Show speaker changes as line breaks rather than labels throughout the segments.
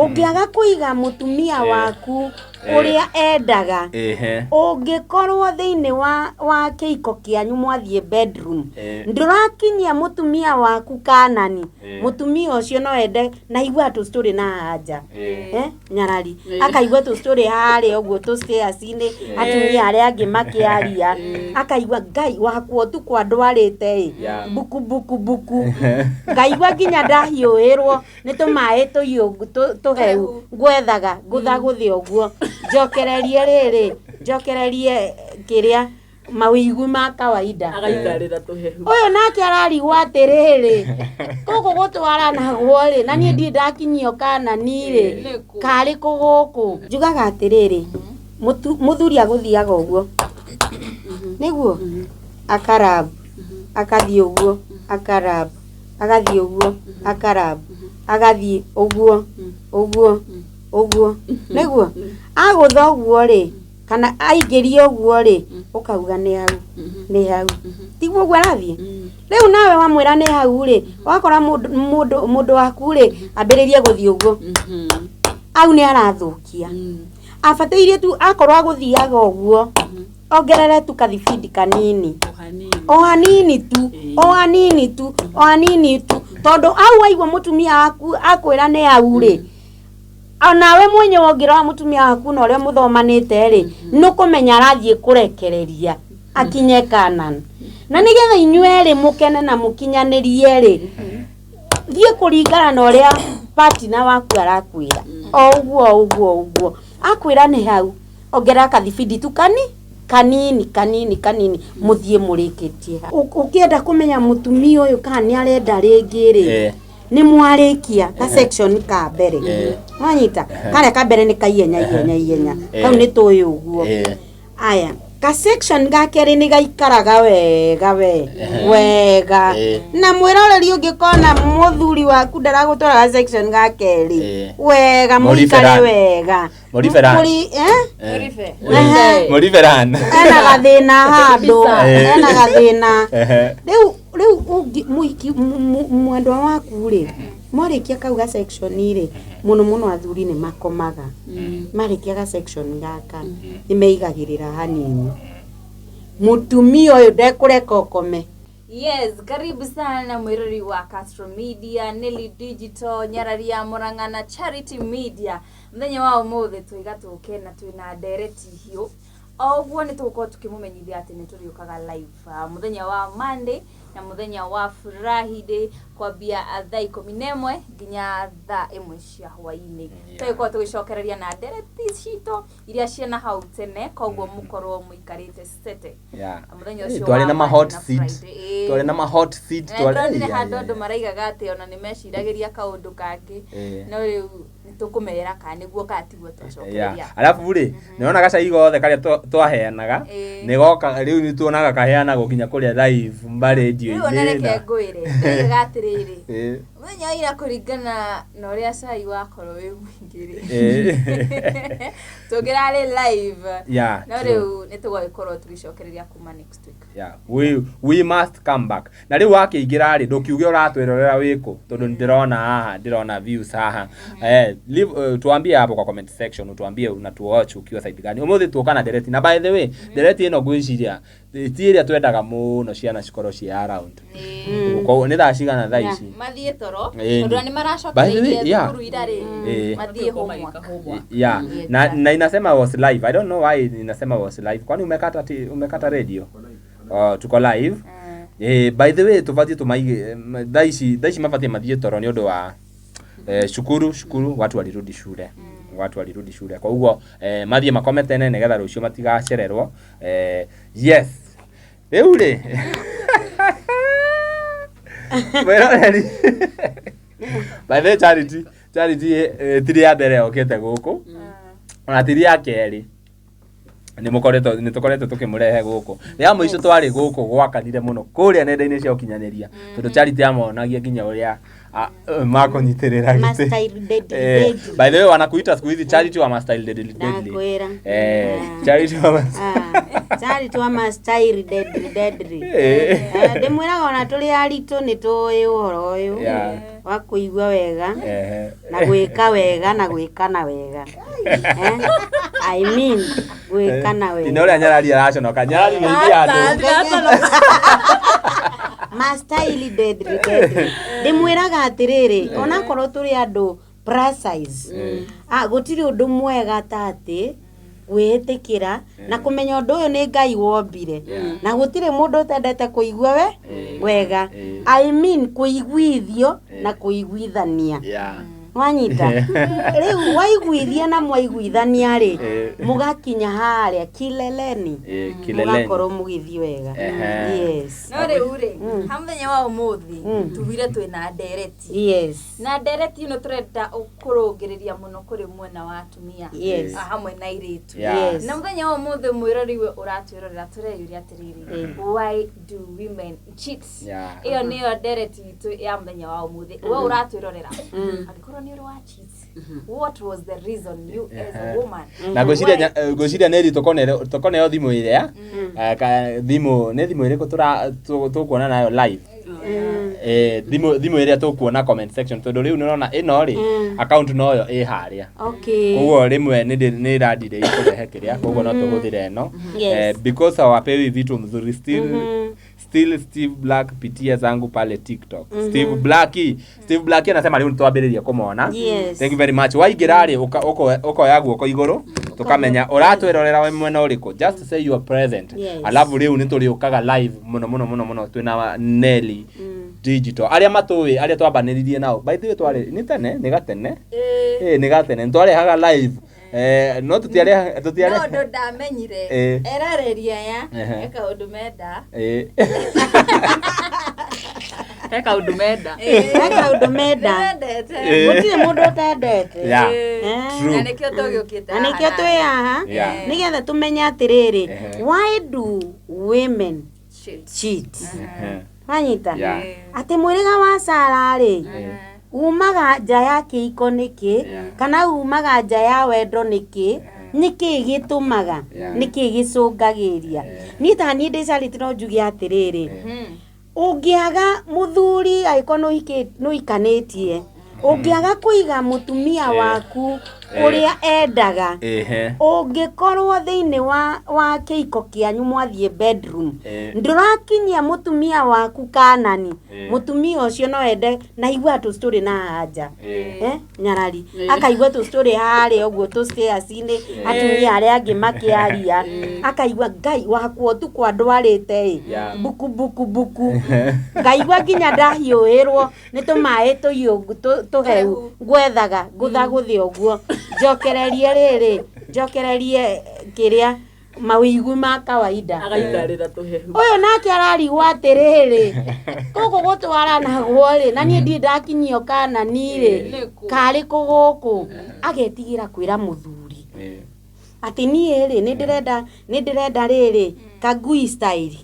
Ũngĩaga kũiga mũtumia waku ũrĩa endaga, ũngĩkorwo thĩinĩ wa kĩiko kĩanyu mwathiĩ bedroom, ndũrakinyia mũtumia waku kanani, mũtumia ũcio no ende na aiguaga tũ story na haha nja. Eh, nyarari akaigua tũ story harĩa ũguo tũ stairs-inĩ, atumia arĩa angĩ makĩaria, akaigua ngai wakwa ũtukũ andwarĩte ĩ buku buku buku, ngaigua nginya ndahiũhĩrwo nĩ tũmaĩ tũhiũ tũhehu, ngwethaga ngũthagũthe ũguo njokererie rĩrĩ, njokererie kĩrĩa mawĩigwi ma kawaida.
Agaikarĩra tũhehu.
Ũyũ nake ararigwo atĩrĩrĩ, gũkũ gũtwaranagwo rĩ, na niĩ ndirĩ ndakinyio kanani rĩ, karĩ kũ gũkũ? Njugaga atĩrĩrĩ, mũthuri agũthiaga ũguo nĩguo akarabu, akathiĩ ũguo akarabu, agathiĩ ũguo akarabu, agathiĩ ũguo ũguo ũguo nĩguo agũtha ũguo rĩ, kana aingĩria ũguo rĩ, ũkauga nĩ hau, nĩ hau, tiguo ũguo arathiĩ. Rĩu nawe wamwĩra nĩ hau rĩ, wakora mũndũ waku rĩ, ambĩrĩrie gũthiĩ ũguo, au nĩ arathũkia. Abataire tu akorwo agũthiaga ũguo, ongerere tu kathibindi kanini,
O hanini.
O hanini tu, o hanini tu, o hanini tu, tondũ au waigua mũtumia waku akwĩra nĩ hau rĩ, onawe mwenyewe ũngĩrora mũtumia waku na ũrĩa mũthomanĩte rĩ, nĩũkũmenya arathiĩ kũrekereria akinye kanan. Na nĩgetha inyuĩ erĩ mũkene na mũkinyanĩrie rĩ, thiĩ kũringana na ũrĩa partner waku arakwĩra, o ũguo o ũguo o ũguo akwĩra nĩ hau, ongerera kathibindi tu kani kanini kanini kanini, mũthiĩ mũrĩkĩtie hau. Ũkĩenda kũmenya mũtumia ũyũ kana nĩ arenda rĩngĩ rĩ, nĩ mwarĩkia ka section ka mbere, wanyita karĩa ka mbere nĩ kaihenya ihenya ihenya, kau nĩ tũĩ ũguo. Aya, ka section ga kerĩ nĩ gaikaraga wega we wega. Na mwĩroreri, ũngĩkona mũthuri waku ndaragũtwara ga section ga kerĩ wega, mũikare
Mũriberani.
wega.
Mũriberani.
Mũri, eh?
Mũribe.
Ehe.
Mũriberan.
Ena gathĩna handũ, ena gathĩna. Rĩu ũngĩ mũhiki, mwendwa waku rĩ, mwarĩkia kau ga section rĩ, mũno mũno athuri nĩ makomaga. Marĩkia ga section gaka nĩ meigagĩrĩra hanini, mũtumia ũyũ ndekũreka ũkome.
Yes, karibu sana mwirori wa Castro Media, Nelly Digital, Nyarari ya Murang'a na Charity Media. Mũthenya wa ũmũthĩ twiga tũke na twĩna ndereti hiũ. O ũguo nĩ tũgũkorwo tũkĩmũmenyithia atĩ nĩ tũrĩũkaga live mũthenya wa Monday na mũthenya wa Friday kwambia thaa 11 nginya thaa 1 cia hwaĩ-inĩ. Tũgĩkorwo tũgĩcokereria na ndereti citũ iria ciana hau tene, koguo mũkorwo mũikarĩte cete. Mũthenya ũcio
Twarĩ
wa
na ma
Monday
hot
na
seat.
Friday.
Twarĩ na ma hot seat.
Na
Twarĩ
ndĩronire handũ andũ maraigaga atĩ ona nĩ meciragĩria kaũndũ kangĩ, no rĩu nĩ tũkũmera kana nĩguo kana tiguo twacokereria.
Arabu rĩ, nĩwona gacai gothe karĩa twaheanaga nĩ goka rĩu, nĩ tuonaga kaheanagwo nginya kũrĩa live
Rĩu ona
marendio-inĩ.
Reke ngwĩre, ndĩraigaga atĩrĩrĩ, mũthenya wa ira kũringana na ũrĩa cai wakorwo wĩ mũingĩ rĩ, tũngĩrarĩ live, no rĩu nĩ tũgũgĩkorwo tũgĩcokereria kuma next week.
Yeah. We must come back. Na rĩu wakĩingĩra rĩ, ndũkiuge ũratwĩrorera wĩkũ, tondũ ndĩrona haha, ndĩrona views haha. Leave, tuambie hapo kwa comment section, utuambie unatuwatch ukiwa side gani. Ũmũthĩ tuoka na ndereti, na by the way, ndereti ĩno ngwĩciria ti ĩrĩa twendaga mũno ciana cikorwo ciĩ around. Koguo nĩ thaa cigana thaa ici?
Mathiĩ toro,
Ĩĩ.
tondũ nĩ
By the way,
maracokereirie thukuru ira rĩ, mathiĩ homework.
Yeah. Na inasema was live. I don't know why inasema was live. Kwani umekata radio? Oh, tuko live. By the way, tubatie tumaige thaa ici mabatie mathiĩ toro nĩ ũndũ wa cukuru, watu walirudi shule, watu walirudi shule. Kwa ũguo mathiĩ makome tene nĩgetha rũciũ matigacererwo. Yes, rĩu rĩ, mwĩroreri, by the way, Charity ti rĩa mbere okĩte gũkũ, ona ti rĩa kerĩ. Nĩ tũkoretwo tũkĩmũrehe gũkũ. Rĩa mũico twarĩ gũkũ gwakanire mũno kũrĩa nenda-inĩ cia ũkinyanĩria, tondũ Charity amonagia nginya ũrĩa Makũnyitĩrĩra gĩtĩ.
Ma-style deadly, deadly.
By the way, wanakuita siku hizi Charity wa ma-style deadly deadly.
Ndakwĩra.
Charity wa ma
Charity wa ma-style deadly deadly. Ndĩmwĩraga ona tũrĩ aritũ nĩ tũĩ ũhoro ũyũ wa kũigua wega na gwĩka wega na gwĩkana wega. I mean gwĩkana
Ina
wega.
ũrĩa Nyarari araconoka. Nyarari nĩ andũ.
Ma-style deadly deadly. Ndĩmwĩraga atĩrĩrĩ, onakorwo tũrĩ andũ plus size, gũtirĩ ũndũ mwega ta atĩ gwĩtĩkĩra na kũmenya ũndũ ũyũ nĩ Ngai wombire na gũtirĩ mũndũ ũtendete kũigua we wega. I mean kũiguithio na kũiguithania. Wanyita rĩu waiguithia na mwaiguithania rĩ, mũgakinya harĩa kileleni.
Kileleni.
Mũgakorwo mũgĩthiĩ wega. Yes.
No rĩu rĩ, ha mũthenya wa ũmũthĩ tugire twĩna ndereti. Na ndereti ĩno tũrenda kũrũngĩrĩria mũno kũrĩ mwena wa atumia. Hamwe na airĩtu. Na mũthenya wa ũmũthĩ mwĩrori we ũratwĩrorera tũreyũria atĩrĩrĩ, why do women cheat? Ĩyo nĩyo ndereti itũ ya mũthenya wa ũmũthĩ. We ũratwĩrorera, angĩkorwo nĩ ũrĩ wa cheat, what was the reason you as a woman?
Na ngwĩciria ngwĩciria nĩ tũkoneo thimũ ĩrĩa thimũ nĩ thimũ ĩrĩkũ tũkuona nayo live, thimũ ĩrĩa tũkuona comment section, tondũ rĩu nĩũrona ĩno rĩ, account noyo ĩ harĩa. Koguo rĩmwe nĩ ĩrandire kũrehe kĩrĩa, koguo no tũhũthĩre ĩno. Because hawapewi vitu mzuri still. Still Steve Black, pitia zangu pale TikTok. Steve Black, Steve Black anasema rĩu nĩtwambĩrĩria kũmona. Thank you very much. Waingĩra rĩ, ũkoya guoko igũrũ tũkamenya ũratwĩrorera we mwena ũrĩkũ. Just say you are present. Alafu rĩu nĩ tũrĩũkaga live mũno mũno mũno mũno twĩna Nelly Digital, arĩa matũĩ, arĩa twambanĩririe nao. By the way, twarĩ nĩ tene, nĩ gatene, nĩ gatene nĩ twarehaga live, no tũtiareha
No
tũtiareha
ũndũ ndamenyire, erarĩria aya he kaũndũ menda.
He kaũndũ menda.
He kaũndũ menda.
Nĩmendete.
Gũtirĩ mũndũ ũtendete.
True.
Na nĩkĩo tũgĩũkĩte
Na nĩkĩo twĩ haha nĩgetha tũmenye atĩrĩrĩ, why do women cheat? Wanyita? Atĩ mwĩrĩga wa Sara rĩ, umaga nja ya kĩiko nĩkĩ? Kana umaga nja ya wendo nĩkĩ? Nĩkĩ gĩtũmaga? Nĩkĩ gĩcũngagĩria? Niĩ ta niĩ ndĩ Charity no njuge atĩrĩrĩ, ũngĩaga mũthuri, angĩkorwo nĩũhikanĩtie, ũngĩaga kũiga mũtumia waku ũrĩa endaga, ũngĩkorwo thĩinĩ wa kĩiko kĩanyu, mwathiĩ bedroom, ndũrakinyia mũtumia waku kanani, mũtumia ũcio no ende na igua tũ story na haha nja. Nyarari akaigua tũ story harĩa ũguo tũ stairs-inĩ, atumia arĩa angĩ makĩaria, akaigua Ngai wakwa ũtukũ andwarĩte ĩ buku buku buku, ngaigua nginya ndahiũhĩrwo nĩ tũmaĩ tũhiũ tũhehu, ngwethaga ngũthagũthe ũguo njokererie rĩrĩ, njokererie kĩrĩa mawĩigwi ma kawaida.
Agaikarĩra tũhehu.
Ũyũ nake ararigwo atĩrĩrĩ, gũkũ gũtwaranagwo rĩ, na niĩ ndirĩ ndakinyio kanani rĩ, karĩ kũ gũkũ? Agetigĩra kwĩra mũthuri atĩ niĩ rĩ, nĩ ndĩrenda rĩrĩ kangui style,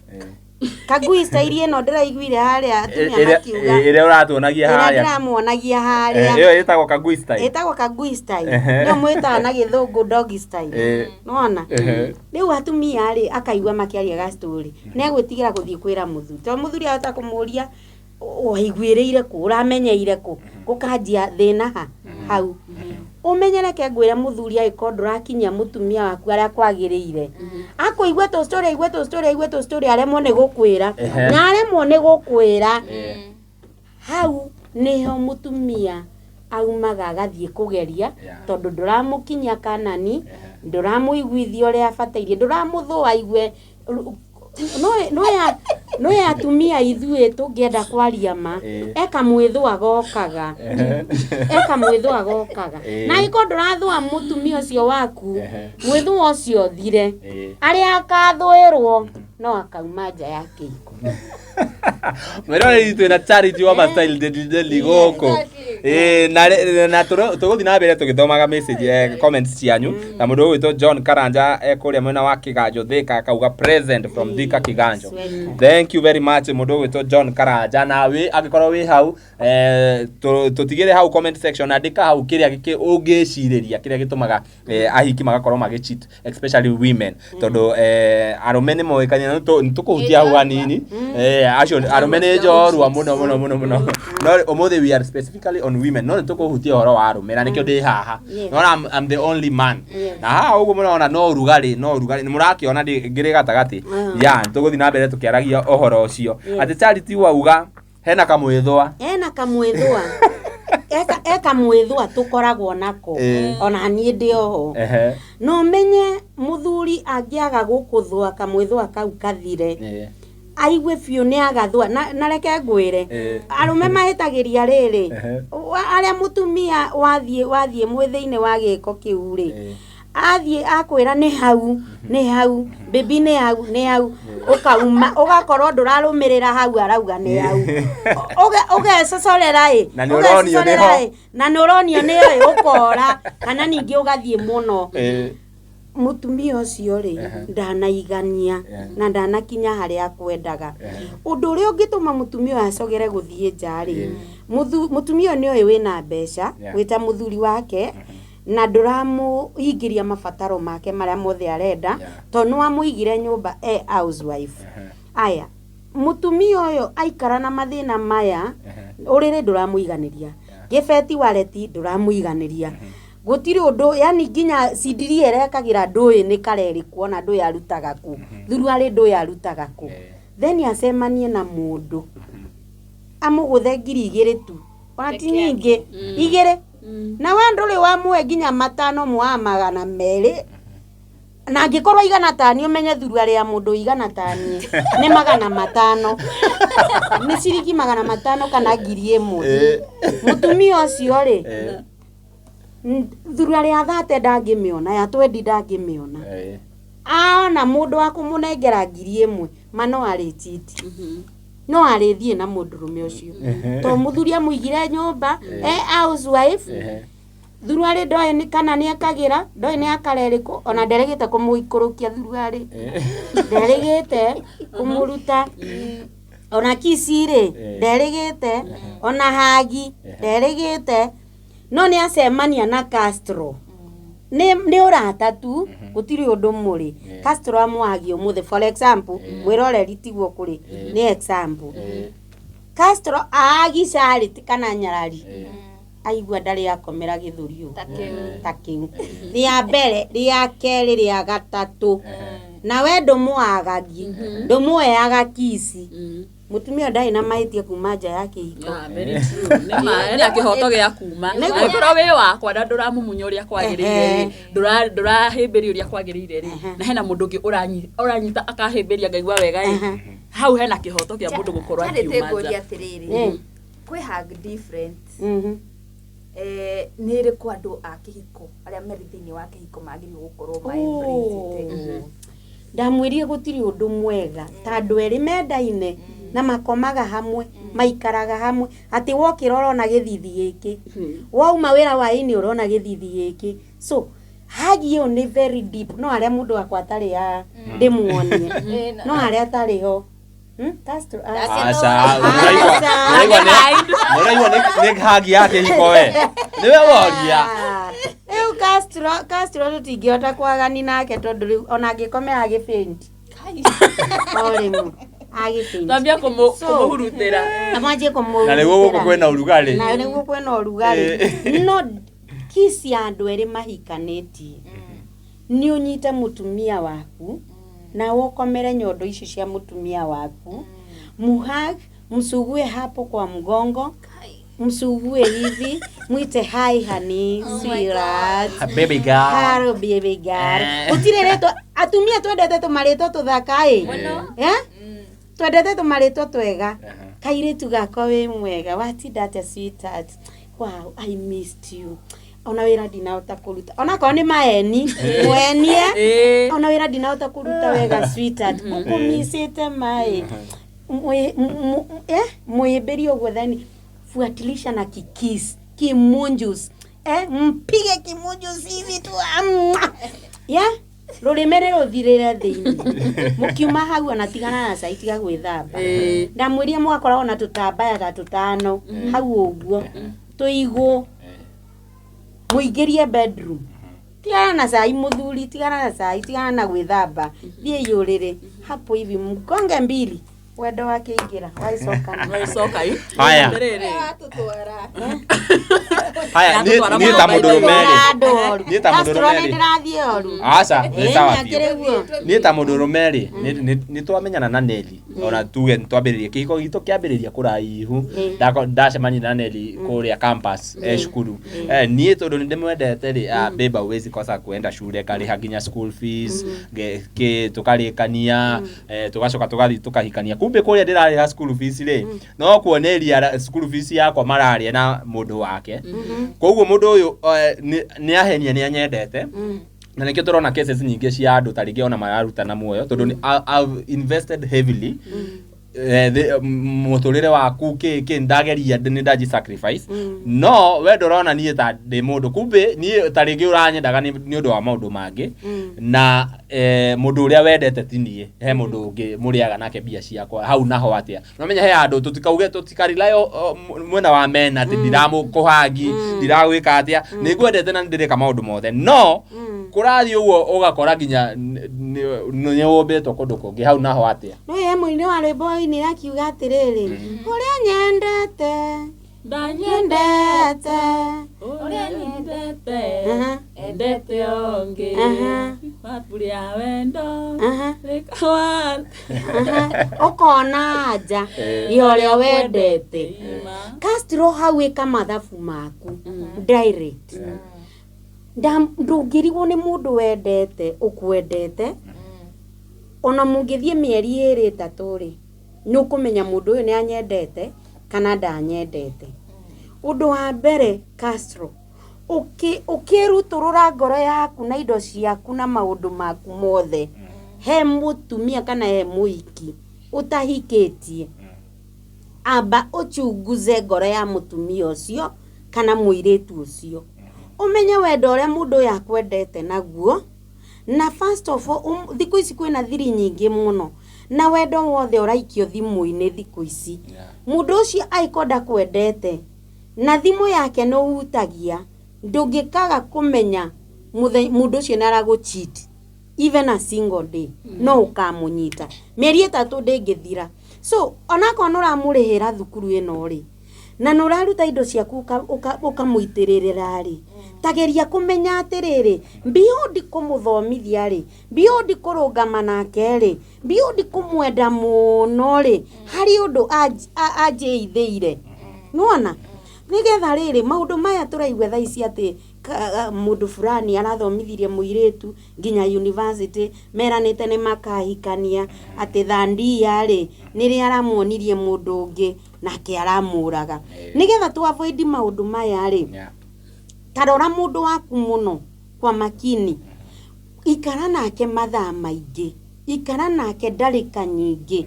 kangui style ĩno ndĩraiguire harĩa atumia makiuga.
Ĩrĩa ũratuonagia
Ĩrĩa
harĩa.
ndĩramuonagia harĩa.
Ĩyo ĩtagwo kangui style.
Ĩtagwo kangui style. Nĩyo mwĩtaga na gĩthũngũ doggy style. Nona rĩu atumia rĩ, akaigua makĩaria ga story, nĩ agwĩtigĩra gũthiĩ kwĩra mũthuri, tondũ mũthuri ahota kũmũria, waiguĩrĩire kũ, ũramenyeire kũ, gũkanjia thĩna ha hau. Ũmenyereke ngwĩre mũthuri, angĩkorwo ndũrakinyia mũtumia waku arĩa kwagĩrĩire, akũigua tũ story, aigue tũ story, aigue tũ story, aremwo nĩ gũkwĩra. Na aremwo nĩ gũkwĩra, hau nĩho mũtumia aumaga agathiĩ kũgeria, tondũ ndũramũkinyia kanani, ndũramũiguithia ũrĩa abataire, ndũramũthũa aigue. No ya atumia ithuĩ tũngĩenda kwaria ma, eka mwĩthũa gokaga, eka mwĩthũa gokaga. Na angĩkorwo ndũrathũa mũtumia ũcio waku, mwĩthũa ũcio ũthire, arĩa akathũĩrwo. No akauma nja ya kĩhiko.
Mwĩroreri, twĩna Charity wa Mastyle Deadly gũkũ. Ĩĩ, na na tũgũthiĩ na mbere tũgĩthomaga message, comments cianyu, na mũndũ ũgwĩtwo John Karanja ekũrĩa mwena wa Kĩganjo Thika akauga present from Thika Kĩganjo.
Welcome.
Thank you very much, mũndũ ũgwĩtwo John Karanja. Na wĩ angĩkorwo wĩ hau, tũtigĩre hau comment section, andĩka hau kĩrĩa ũngĩcirĩria kĩrĩa gĩtũmaga ahiki magakorwo magĩ cheat, especially women, tondũ arũme nĩ moĩkaine na nĩ tũkũhutia hau hanini. Acio arũme nĩ njorua mũno mũno mũno mũno, no ũmũthĩ we are specifically on women, no nĩ tũkũhutia ũhoro wa arũme na nĩkĩo ndĩ haha. No I'm the only man. Na haha ũguo mũrona no ũrugarĩ, no ũrugarĩ nĩ mũrakĩona ngĩrĩ gatagatĩ. Ya nĩ tũgũthiĩ na mbere tũkĩaragia ũhoro ũcio. Atĩ Charity wauga hena kamwĩthwa.
Ena kamwĩthũa, eka mwĩthũa tũkoragwo nako. Ona niĩ ndĩ oho. No menye mũthuri angĩaga gũkũthũa kamwĩthũa kau kathire, aigue biũ nĩ agathũa na reke ngwĩre, arũme mahĩtagĩria rĩrĩ, arĩa mũtumia wathiĩ mwĩ thĩinĩ wa gĩko kĩu rĩ, athiĩ akwĩra nĩ hau, nĩ hau baby, nĩ hau, nĩ hau, ũkauma ũgakorwo ndũrarũmĩrĩra hau arauga nĩ hau. Ũgecocorera ĩ.
Na nĩ ũronio nĩ ho.
Ĩ, na nĩ ũronio nĩ ĩ, ũkora kana ningĩ ũgathiĩ mũno. Mũtumia ũcio rĩ, ndanaigania na ndanakinya harĩa akwendaga. Ũndũ ũrĩa ũngĩtũma mũtumia ũyũ acogere gũthiĩ nja rĩ, mũtumia ũyũ nĩ oĩ wĩna mbeca, wĩta mũthuri wake, na ndũramũhingĩria mabataro make marĩa mothe arenda, tondũ nĩ wamũigire nyũmba e housewife. Aya, mũtumia ũyũ aikara na mathĩna maya, ũrĩrĩ ndũramũiganĩria, gĩbeti wareti ndũramũiganĩria, gũtirĩ ũndũ, yani nginya cindiria ĩrekagĩra ndũĩ nĩ karerĩ kuona ndũĩ arutaga kũ, thuruarĩ ndũĩ arutaga kũ. Then acemanie na mũndũ amũgũthe 2000 tu, ona ti nyingĩ, 2, na we ndũrĩ wamũhe nginya 5 mwa 200, na angĩkorwo igana tani ũmenye thuruarĩ ya mũndũ igana tani nĩ 500, nĩ ciringi 500 kana 1000. Mũtumia ũcio rĩ, thuruarĩ ya 30 ndangĩmĩona, ya 20 ndangĩmĩona. Aona mũndũ wa kũmũnengera 1000 ma no arĩchiti, no arĩthiĩ na mũndũrũme ũcio, to mũthuri amũigire nyũmba e housewife. Thuruarĩ ndoĩ nĩ kana nĩ ekagĩra, ndoĩ nĩ akarerĩkũ, ona nderegĩte kũmũikũrũkia thuruarĩ, nderĩgĩte kũmũruta ona kici rĩ, nderĩgĩte ona hagi, nderĩgĩte, no nĩ acemania na Castro nĩ ũrata tu, gũtirĩ ũndũ mũrĩ. Castro amwagia ũmũthĩ, for example, mwĩroreri, tiguo kũrĩ, nĩ example. Castro aagi Charity kana nyarari, aigua ndarĩ akomera gĩthũri ũguo ta kĩu rĩa mbere, rĩa kerĩ, rĩa gatatũ, na we ndũmũagagi, ndũmũheaga kici, mũtumia ndarĩ na mahĩtia kuma nja ya kĩhiko.
Ah, very true. Nĩ ma ena kĩhoto gĩa kuma angĩkorwo wĩ wakwa na ndũramumunya ũrĩa kwagĩrĩire rĩ, ndũrahĩmbĩria ũrĩa kwagĩrĩire rĩ, na hena mũndũ ũngĩ ũranyita akahĩmbĩria ngaigua wega ĩ, hau hena kĩhoto kĩa mũndũ gũkorwo
Charity,
akiuma
ngũria
nja.
Atĩrĩrĩ, kwĩ hug different. Nĩ ĩrĩkũ andũ a kĩhiko arĩa marĩ thĩinĩ wa kĩhiko magĩrĩirwo gũkorwo ma embrace?
Ndamwĩrire gũtirĩ ũndũ mwega ta andũ erĩ mendaine na makomaga hamwe, maikaraga hamwe, atĩ wokĩra ũrona gĩthithi gĩkĩ, wauma wĩra wa-inĩ ũrona gĩthithi gĩkĩ. So hug ĩyo nĩ very deep, no harĩa mũndũ wakwa atarĩ ya ndĩmuonie, no harĩa atarĩ ho. Castro, ah.
Aca, mũraigua nĩ hug ya kĩhiko we nĩwe woria.
Ah, rĩu Castro tũtingĩhota kwagani nake, tondũ rĩu ona angĩkomera agĩbĩnti o rĩmwe agĩbĩnti.
Twambia kũmũhurutĩra.
Amwanjie kũmũhurutĩra.
Na nĩguo gũkũ kwĩna ũrugarĩ.
Na nĩguo kwĩna ũrugarĩ. No kiss ya andũ erĩ mahikanĩtie nĩ ũnyite mũtumia waku na ũkomere nyondo ici cia mũtumia waku, muhug, msugue hapo kwa mgongo, msugue hivi, mwite hi honey, sweetheart,
baby girl.
Hello baby girl. Gũtirĩ rĩtwa, atumia twendete tũmarĩtwa tũthaka ĩ. Eh? Twendete tũmarĩtwa twega. Kairĩtu gakwa wĩ mwega, watinda atĩa sweetheart? Wow, I missed you. Ona wĩra ndinahota kũruta, onakorwo nĩ maeni mwenie. Ona wĩra ndinahota kũruta wega, sweetheart, ngũkũmicĩte maĩ. Mwĩmbĩrie ũguo, then fuatilisha na kikis kimunjus, mpige kimunjus hivi tu, ah, mwah. Yeah, rũrĩmĩ rũthirĩre thĩinĩ mũkiuma hau. Ona tigana na cai, tiga gwĩthamba. Ndamwĩrie mũgakoragwo na tũtambaya ta tũtano hau ũguo tũigũ, mũingĩrie bedroom. Tigana na cai mũthuri, tigana na cai, tigana na gwĩthamba, thiĩ ũrĩrĩ hapo hivi, mgonge mbili, wendo wakĩingĩra waicokana.
Waicoka yu.
Haya.
Atĩrĩrĩ.
Atũtwara.
Haya, niĩ
Yatũtwara
niĩ ta
mũno.
mũndũrũme-rĩ,
Andũ oru.
Niĩ ta
Castro,
mũndũrũme
nĩ
rĩ.
ndĩrathiĩ oru.
Aca, nĩ
Ĩĩ,
sawa
nĩ
biũ.
akĩrĩ guo.
Niĩ ta mũndũrũme rĩ, nĩ twamenyana na Nelly, ona tuge nĩ twambĩrĩria kĩhiko gitũ kĩambĩrĩria kũraihu. Ndacemania na Nelly kũrĩa campus, cukuru. Niĩ tondũ nĩ ndĩmwendete rĩ, ah, babe, hauwezi kosa kuenda shule, ngarĩha nginya school fees, tũkarĩkania, tũgacoka tũgathiĩ tũkahikania. Kumbe kũrĩa ndĩrarĩha school fees rĩ, no kuoneria school fees yakwa mararĩa na mũndũ wake. Koguo mũndũ ũyũ nĩ ahenia, nĩ anyendete, na nĩkĩo tũrona cases nyingĩ cia andũ ta rĩngĩ ona mararutana muoyo, tondũ I've invested heavily mũtũrĩre waku kĩ ndageria, nĩ ndaji sacrifice, no we ndũrona niĩ ta ndĩ mũndũ. Kumbe niĩ ta rĩngĩ ũranyendaga nĩ ũndũ wa maũndũ mangĩ, na mũndũ ũrĩa wendete ti niĩ, he mũndũ ũngĩ mũrĩaga nake mbia ciakwa hau. Naho atĩa? Nomenya he handũ tũtikauge tũtikarely mwena wa mena atĩ ndiramũkũhangi, ndiragwĩka atĩa, nĩ ngwendete na nĩ ndĩreka maũndũ mothe, no kũrathiĩ ũguo ũgakora nginya nĩ ũmbĩtwo kũndũ kũngĩ. Hau naho atĩa?
No ye mũini wa rwĩmbo wainire akiuga atĩrĩrĩ, ũrĩa nyendete
Ndanyendete.
nyendete.
Ũrĩa nyendete. Endete ũngĩ. Ibabu rĩa wendo. Rĩkawa.
Ũkona nja ya ũrĩa wendete. Castro, hau ĩka mathabu maku direct. Ndũngĩrigwo nĩ mũndũ wendete ũkwendete. Ona mũngĩthiĩ mĩeri ĩrĩ ĩtatũ rĩ, nĩ ũkũmenya mũndũ ũyũ nĩ anyendete kana ndanyendete. Ũndũ wa mbere, Castro, ũkĩrutũrũra ngoro yaku na indo ciaku na maũndũ maku mothe he mũtumia kana he mũhiki ũtahikĩtie, amba ũchunguze ngoro ya mũtumia ũcio kana mũirĩtu ũcio, ũmenye wendo ũrĩa mũndũ ũyũ akwendete naguo. Na first of all, thikũ ici kwĩna thiri nyingĩ mũno, na wendo wothe ũraikio thimũ-inĩ thikũ ici. Mũndũ ũcio angĩkorwo ndakwendete na thimũ yake nĩ ũhutagia, ndũngĩkaga kũmenya mũndũ ũcio nĩ aragũ cheat even a single day, no ũkamũnyita mĩeri 3 ndĩngĩthira. So onakorwo nĩ ũramũrĩhĩra thukuru ĩno rĩ, na nĩ ũraruta indo ciaku ũkamũitĩrĩrĩra rĩ, tageria kũmenya atĩrĩrĩ, beyond kũmũthomithia rĩ, beyond kũrũngama nake rĩ, beyond kũmwenda mũno rĩ, harĩ ũndũ anjĩithĩire nĩwona. Nĩgetha rĩrĩ maũndũ maya tũraigua thaa ici atĩ mũndũ fulani arathomithirie mũirĩtu nginya university, meranĩte nĩ makahikania, atĩ thandia rĩ, nĩrĩa aramuonirie mũndũ ũngĩ nake aramũraga. Nĩgetha tu avoid maũndũ maya rĩ, tarora mũndũ waku mũno kwa makini, ikara nake mathaa maingĩ, ikara nake ndarĩka nyingĩ,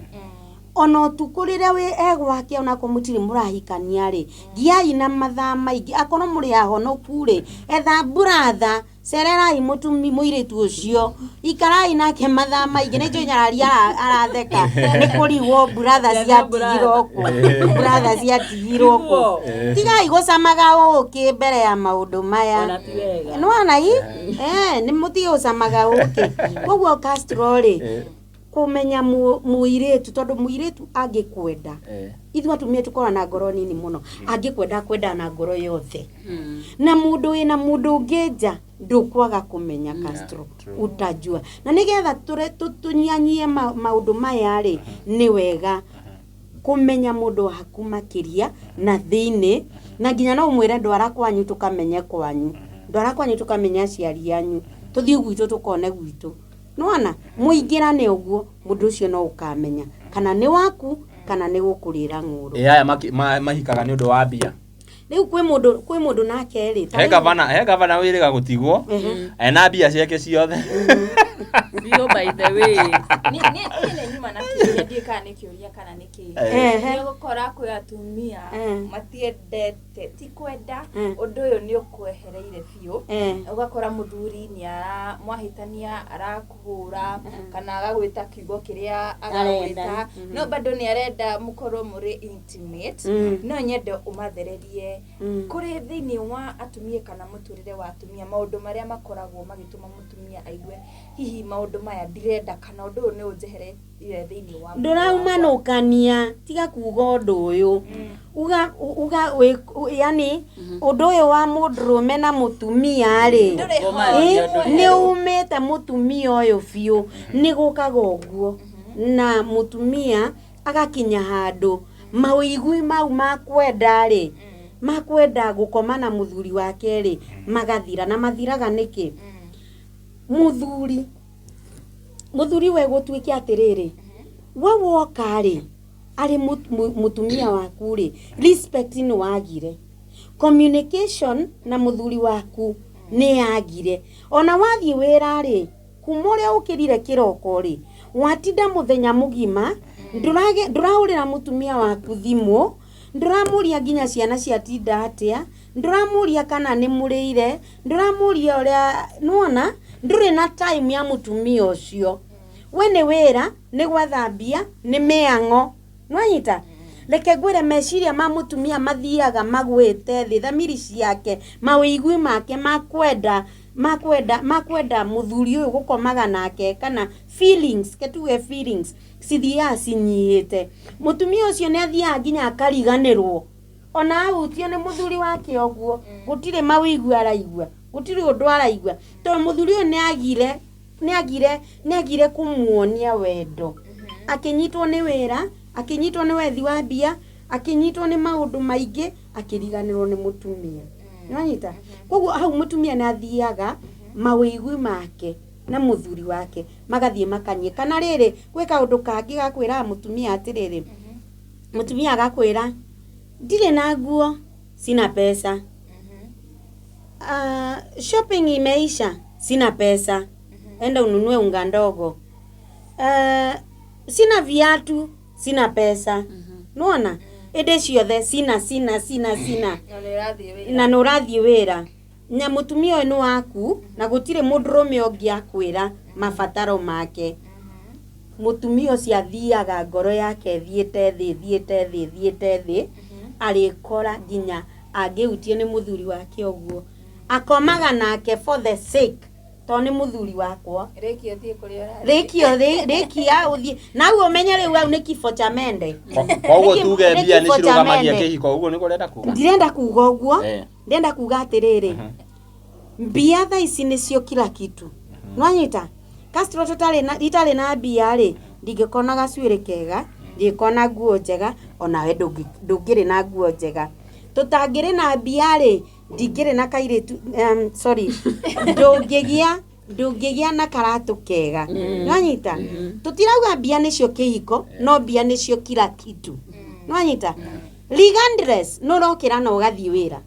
ona ũtukũ rĩrĩa wĩ egwake, onakorwo mũtirĩ mũrahikania rĩ, giai na mathaa maingĩ. Akorwo mũrĩ ahonoku rĩ, etha buratha, cererai mũtumi mũirĩtu ũcio, ikarai nake mathaa maingĩ. Nĩ njũĩ nyarari aratheka nĩ kũrigwo buratha ciatigirwo kũ, buratha ciatigirwo kũ. Tigai gũcamaga ũkĩ mbere ya maũndũ maya.
Ona ti wega.
Nĩwona i nĩ mũtige gũcamaga ũkĩ. Koguo Castro rĩ, kũmenya mũirĩtu, tondũ mũirĩtu angĩkwenda, ithuĩ atumia tũkoragwo na ngoro nini mũno, angĩkwenda akwenda na ngoro yothe, na mũndũ wĩna mũndũ ũngĩ nja ndũkwaga kũmenya. Castro, utajua. Na nĩgetha tũnyanyie maũndũ maya rĩ, nĩ wega kũmenya mũndũ waku makĩria na thĩinĩ, na nginya no ũmwĩre, ndwara kwanyu tũkamenye kwanyu, ndwara kwanyu tũkamenye aciari anyu, tũthiĩ gwitũ tũkone gwitũ. Nĩwona mũingĩrane ũguo, mũndũ ũcio no ũkamenya kana nĩ waku kana nĩ gũkũrĩra ng'ũrũ.
Ĩ aya mahikaga nĩ ũndũ wa mbia?
Rĩu kwĩ mũndũ, kwĩ mũndũ nake rĩ, ta
He
rĩu-
gavana, he gavana wĩrĩga gũtigwo ena mbia ciake ciothe.
Biũ, by the way.
Niĩ nĩ nyuma na kĩũria, ndiũĩ kana nĩ kĩũria kana nĩ kĩĩ.
Ehe.
Nĩ ũgũkora kwĩ atumia matiendete, ti kwenda, ũndũ ũyũ nĩ ũkwehereire biũ. Ũgakora mũthuri nĩ ara mwahĩtania, arakũhũra kana agagwĩta kiugo kĩrĩa
Arenda.
agagwĩta, no bado nĩ arenda mũkorwo mũrĩ intimate. No nyende ũmathererie kũrĩ thĩinĩ wa atumia kana mũtũrĩre wa atumia, maũndũ marĩa makoragwo magĩtũma mũtumia aigue hihi maũndũ maya ndirenda kana ũndũ ũyũ nĩ ũnjehereire thĩinĩ wa mwĩrĩ wakwa.
Ndũraumanũkania, tiga kuga ũndũ ũyũ, uga uga yani ũndũ ũyũ wa mũndũrũme na mũtumia rĩ,
Ndũrĩ ho.
Ngomanio ndũrĩ.
Nĩ umĩte mũtumia ũyũ biũ. Nĩ gũkaga ũguo na mũtumia agakinya handũ mawĩigui mau makwenda rĩ, makwenda gũkoma na mũthuri wake rĩ, magathira. Na mathiraga nĩkĩ? Mũthuri we gũtuĩke atĩrĩrĩ, we woka rĩ, arĩ mũtumia waku rĩ, respect nĩ wagire, communication na mũthuri waku nĩ yagire. Ona wathiĩ wĩra rĩ, kuma ũrĩa ũkĩrire kĩroko rĩ, watinda mũthenya mũgima ndũrahũrĩra mũtumia waku thimũ, ndũramũria nginya ciana ciatinda atĩa, ndũramũria kana nĩ mũrĩire, ndũramũria ũrĩa nĩwona, ndũrĩ na time ya mũtumia ũcio. We nĩ wĩra, nĩ gwetha mbia, nĩ mĩang'o. Nwanyita, reke ngwĩre, meciria ma mũtumia mathiaga magwĩte thĩ, thamiri ciake, mawĩigui make makwenda mũthuri ũyũ gũkomaga nake, kana feelings, ke tuge feelings cithiaga cinyihĩte. Mũtumia ũcio nĩ athiaga nginya akariganĩrwo ona ahutio nĩ mũthuri wake ũguo, gũtirĩ mawĩigua araigua, gũtirĩ ũndũ araigua, tondũ mũthuri ũyũ nĩ agire kũmuonia wendo, akĩnyitwo nĩ wĩra, akĩnyitwo nĩ wethi wa mbia, akĩnyitwo nĩ maũndũ maingĩ, akĩriganĩrwo nĩ mũtumia. Nĩwanyita? Koguo hau mũtumia nĩ athiaga mawĩigui make na mũthuri wake magathiĩ makanyie. Kana rĩrĩ, gwĩ kaũndũ kangĩ gakwĩraga mũtumia atĩrĩrĩ, mũtumia agakwĩra, "Ndirĩ na nguo, sina pesa. Shopping imeisha, sina pesa, enda ununue unga ndogo. Sina viatu, sina pesa." Nĩwona ĩndĩ ciothe sina, sina, sina, sina.
Na nĩ ũrathiĩ wĩra.
Na nĩ ũrathiĩ wĩra na mũtumia ũyũ nĩ waku, na gũtirĩ mũndũrũme ũngĩ akwĩra mabataro make. Mũtumia ũcio athiaga ngoro yake ĩthiĩte thĩ, ĩthiĩte thĩ, ĩthiĩte thĩ, arĩkora nginya angĩhutio nĩ mũthuri wake ũguo, akomaga nake for the sake tondũ nĩ mũthuri wakwa.
Rĩkia ũthiĩ kũrĩa ũrathiĩ.
Rĩkia rĩkia ũthiĩ na u ũmenye rĩu hau nĩ kifo cha mende.
Koguo tuge
Nĩ
mbia nĩ
kifo cha
cirũgamagia
mende.
kĩhiko, ũguo nĩguo ũrenda kuga?
Ndirenda kuga ũguo. Ndĩrenda kuga atĩrĩrĩ, mbia thaa ici nĩcio kila kitu. Nwanyita, Castro, tũtarĩ na itarĩ na mbia rĩ, ndingĩkorwo na gacuĩrĩ kega, ndingĩkorwo na nguo njega, onawe ndũngĩrĩ na nguo njega. Tũtangĩrĩ na mbia rĩ, ndingĩrĩ na kairĩtu, sorry, ndũngĩgĩa na karatũ kega. Nwanyita, tũtirauga mbia nĩcio kĩhiko, no mbia nĩcio kila kitu. Nwanyita, regardless nĩ ũrokĩra na ũgathiĩ wĩra,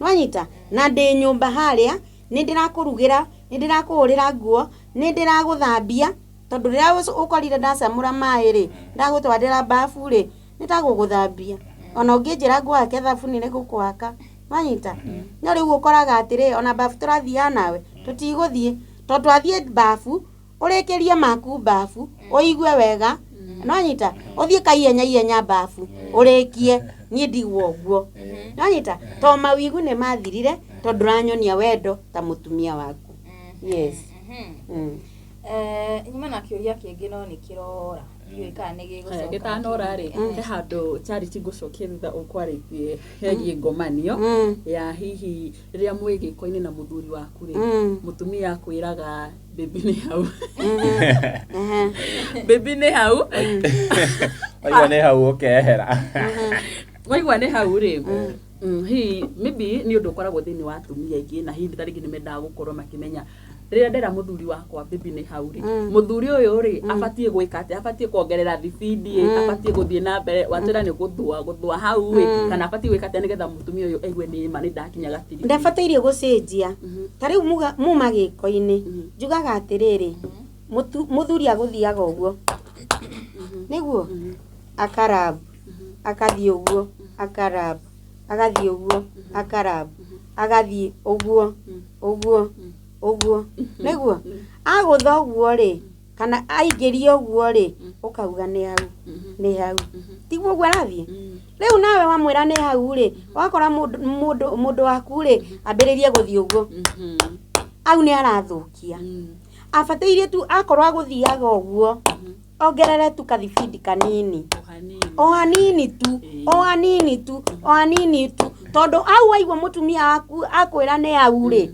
nwanyita, na ndĩ nyũmba harĩa nĩ ndĩrakũrugĩra, nĩ ndĩrakũhũrĩra nguo, nĩ ndĩragũthambia, tondũ rĩrĩa ũkorire ndacamũra maĩ rĩ, ndagũtwarĩra bafu rĩ, nĩ tagũgũthambia. Ona ũngĩnjĩra ngũhake thabuni, nĩ ngũkũhaka. Nwanyita, no rĩu ũkoraga atĩrĩ, ona bafu tũrathiaga nawe, tũtigũthiĩ, tondũ twathiĩ bafu ũrĩkĩrie maku bafu ũigue wega. Nwanyita, ũthiĩ kaihenya ihenya bafu ũrĩkie, niĩ ndigwo ũguo. Nwanyita, to mawigu nĩ mathirire, tondũ ndũranyonia wendo ta mũtumia waku. Yes.
Nyuma na kĩũria kĩngĩ, no nĩ kĩrora, ndiũĩ kana nĩ gĩgũcoka.
Gĩtanora rĩ, he handũ Charity ngũcokia thutha ũkwarĩtie hegiĩ ngomanio ya hihi rĩrĩa mwĩ gĩko-inĩ na mũthuri waku rĩ, mũtumia akwĩraga, "Baby, nĩ hau, baby, nĩ hau."
Waigua nĩ hau ũkehera.
Waigua nĩ hau rĩ, hihi maybe nĩ ũndũ ũkoragwo thĩinĩ wa atumia aingĩ, na hihi ta rĩngĩ nĩ mendaga gũkorwo makĩmenya. Rĩrĩa ndera mũthuri wakwa bibi nĩ hau rĩ, mũthuri ũyũ rĩ abatiĩ gwĩka atĩa? Abatiĩ kuongerera thibindi ĩ, abatiĩ gũthiĩ na mbere watwĩra nĩ gũthua gũthua hau ĩ, kana abatiĩ gwĩka atĩa nĩgetha mũtumia ũyũ aigue nĩ ma nĩ ndakinya gatiribindi?
Ndabataire gũcenjia. Ta rĩu muma gĩko-inĩ, njugaga atĩrĩrĩ, mũthuri agũthiaga ũguo, nĩguo akarabu, akathiĩ ũguo akarabu, agathiĩ ũguo akarabu, agathiĩ ũguo ũguo ũguo, nĩguo agũtha ũguo rĩ, kana aingĩria ũguo rĩ, ũkauga nĩ hau, nĩ hau, tiguo ũguo arathiĩ. Rĩu nawe wamwĩra nĩ hau rĩ, wakora mũndũ waku rĩ ambĩrĩrie gũthiĩ ũguo, au nĩ arathũkia. Abataire tu akorwo agũthiaga ũguo, ongerere tu kathibindi kanini, o hanini tu, o hanini tu, o hanini tu, tondũ au waigua mũtumia waku akwĩra nĩ hau rĩ,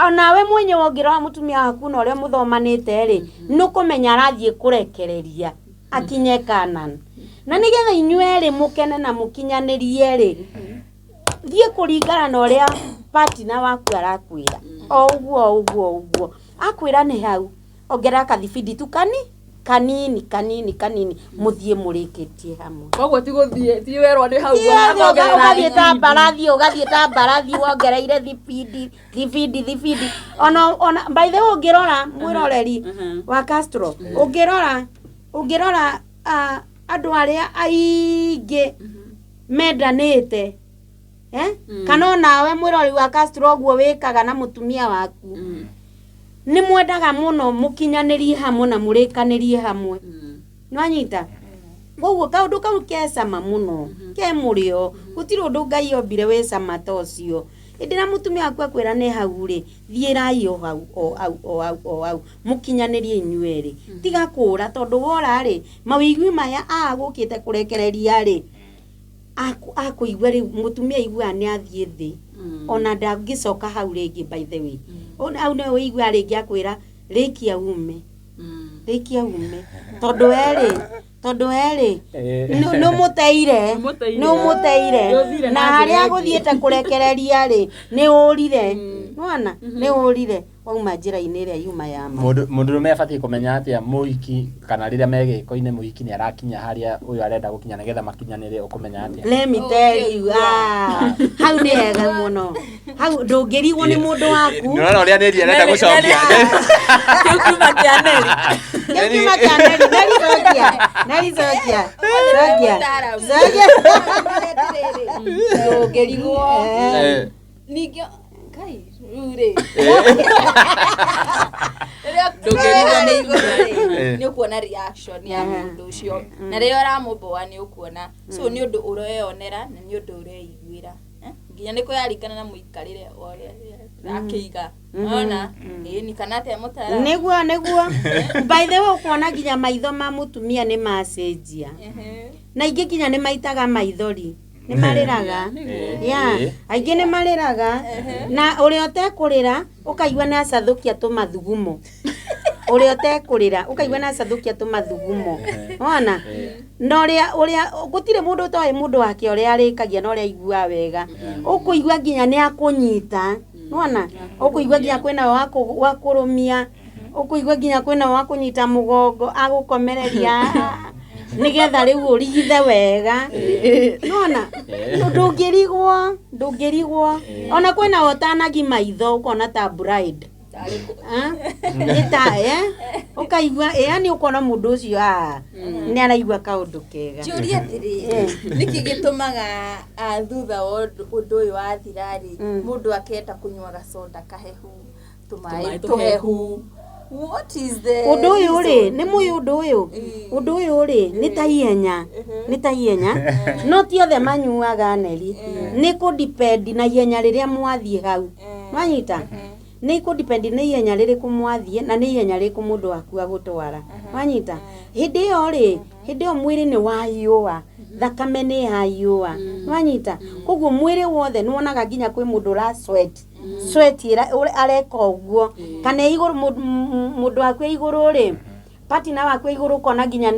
onawe mwenyewe ũngĩrora mũtumia waku na ũrĩa mũthomanĩte rĩ, nĩ ũkũmenya arathiĩ kũrekereria akinye Kanan. Na nĩgetha inyuĩ erĩ mũkene na mũkinyanĩrie rĩ, thiĩ kũringana na ũrĩa partner waku arakwĩra, o ũguo o ũguo o ũguo akwĩra nĩ hau, ongerera kathibindi tu kanini kanini kanini, mũthiĩ mũrĩkĩtie hamwe.
Koguo ti gũthiĩ, ti werwo nĩ hau
ũgathiĩ ta mbarathi, ũgathiĩ ta mbarathi wongereire thibindi thibindi thibindi. Ona by the way, ũngĩrora mwĩroreri wa Castro, ũngĩrora andũ arĩa aingĩ mendanĩte, kana onawe mwĩroreri wa Castro ũguo wĩkaga na mũtumia waku, nĩ mwendaga mũno mũkinyanĩrie hamwe na mũrĩkanĩrie hamwe. Nĩwanyita? Koguo kaũndũ kau ke cama mũno, ke mũrĩo, gũtirĩ ũndũ Ngai ombire wĩ cama ta ũcio. Hĩndĩ ĩrĩa mũtumia waku akwĩra nĩ hau rĩ, thiĩrai o hau o hau o hau o hau, mũkinyanĩrie inyuĩ erĩ. Tiga kũra, tondũ wora rĩ, mawĩigwi maya agũkĩte kũrekereria rĩ, akũigua rĩu mũtumia aiguaga nĩ athiĩ thĩ, ona ndangĩcoka hau rĩngĩ. By the way, hau nĩwe ũiguaga rĩngĩ akwĩra rĩkia ume, rĩkia ume, tondũ werĩ nĩ ũmũteire, nĩ ũmũteire, na harĩa agũthiĩte kũrekereria rĩ, nĩ ũrire, nĩwona nĩ ũrire, wauma njĩra-inĩ ĩrĩa yuma ya ma.
Mũndũrũme abatiĩ kũmenya atĩa mũhiki, kana rĩrĩa me gĩko-inĩ mũhiki nĩ arakinya harĩa ũyũ arenda gũkinya nĩgetha makinyanĩre, ũkũmenya atĩa?
Let me tell you, hau nĩ hega mũno, hau ndũngĩrigwo nĩ mũndũ waku.
Nĩũrona ũrĩa Neri arenda gũcokia?
Kĩu kiuma kĩa Neri.
Kĩu kiuma kĩa Neri. Neri, cokia. Neri, cokia, cokia, cokia.
Ndũngĩrigwo. Ningĩ kai rĩu rĩ, rĩrĩa
Ndũngĩrigwo
harĩa igũrũ rĩ, nĩ ũkuona reaction ya mũndũ ũcio, na rĩrĩa ũramũboa nĩ ũkuona. So nĩ ũndũ ũreyonera na nĩ ũndũ ũreiguĩra. Nginya nĩ kũraringana na mũikarĩre wa ũrĩa akĩiga ona ĩni kana atĩa, mũtara.
Nĩguo by the way, ũkuona nginya maitho ma mũtumia nĩ macenjia, na ingĩ nginya nĩ maitaga maithori, nĩ marĩraga ya aingĩ nĩ marĩraga, na ũrĩa ũtekũrĩra ũkaigua nĩ acathũkia tũmathugumo, ũrĩa ũtekũrĩra ũkaigua nĩ acathũkia tũmathugumo, wona na ũrĩa gũtirĩ mũndũ ũtoĩ mũndũ wake ũrĩa arĩkagia na ũrĩa aiguaga wega, ũkũigua nginya nĩ akũnyita, nĩwona ũkũigua nginya kwĩna wa kũrũmia, ũkũigua nginya kwĩna wa kũnyita mũgongo agũkomereria nĩgetha rĩu ũrigithe wega, nĩwona ndũngĩrigwo, ona kwĩna ũtanagi maitho ũkona ta bride. Ah, nĩ ta ũkaigua yani ũkona mũndũ ũcio nĩ araigua kaũndũ kega.
Njũrie atĩrĩrĩ, nĩkĩ gĩtũmaga thutha wa ũndũ ũyũ wathira rĩ, mũndũ akenda kũnyua gacoda kahehu, tũmaĩ
Tũmaĩ
tũhehu? What is the
Ũndũ ũyũ rĩ,
reason?
Nĩ mũĩ ũndũ ũyũ, ũndũ ũyũ rĩ, nĩ ta ihenya, nĩ ta ihenya, no ti othe manyuaga neri, nĩ kũ depend na ihenya rĩrĩa mwathiĩ hau, nwanyita, nĩ kũ depend nĩ ihenya rĩrĩkũ mwathiĩ na nĩ ihenya rĩrĩkũ mũndũ waku agũtwara, nwanyita. Hĩndĩ ĩyo rĩ, hĩndĩ ĩyo mwĩrĩ nĩ wahiũa, thakame nĩ yahiũa, nwanyita, koguo mwĩrĩ wothe nĩwonaga nginya kwĩ mũndũ ũra sweat sweat areka ũguo, kana igũrũ mũndũ waku e igũrũ rĩ, partner waku e igũrũ, ũkona nginya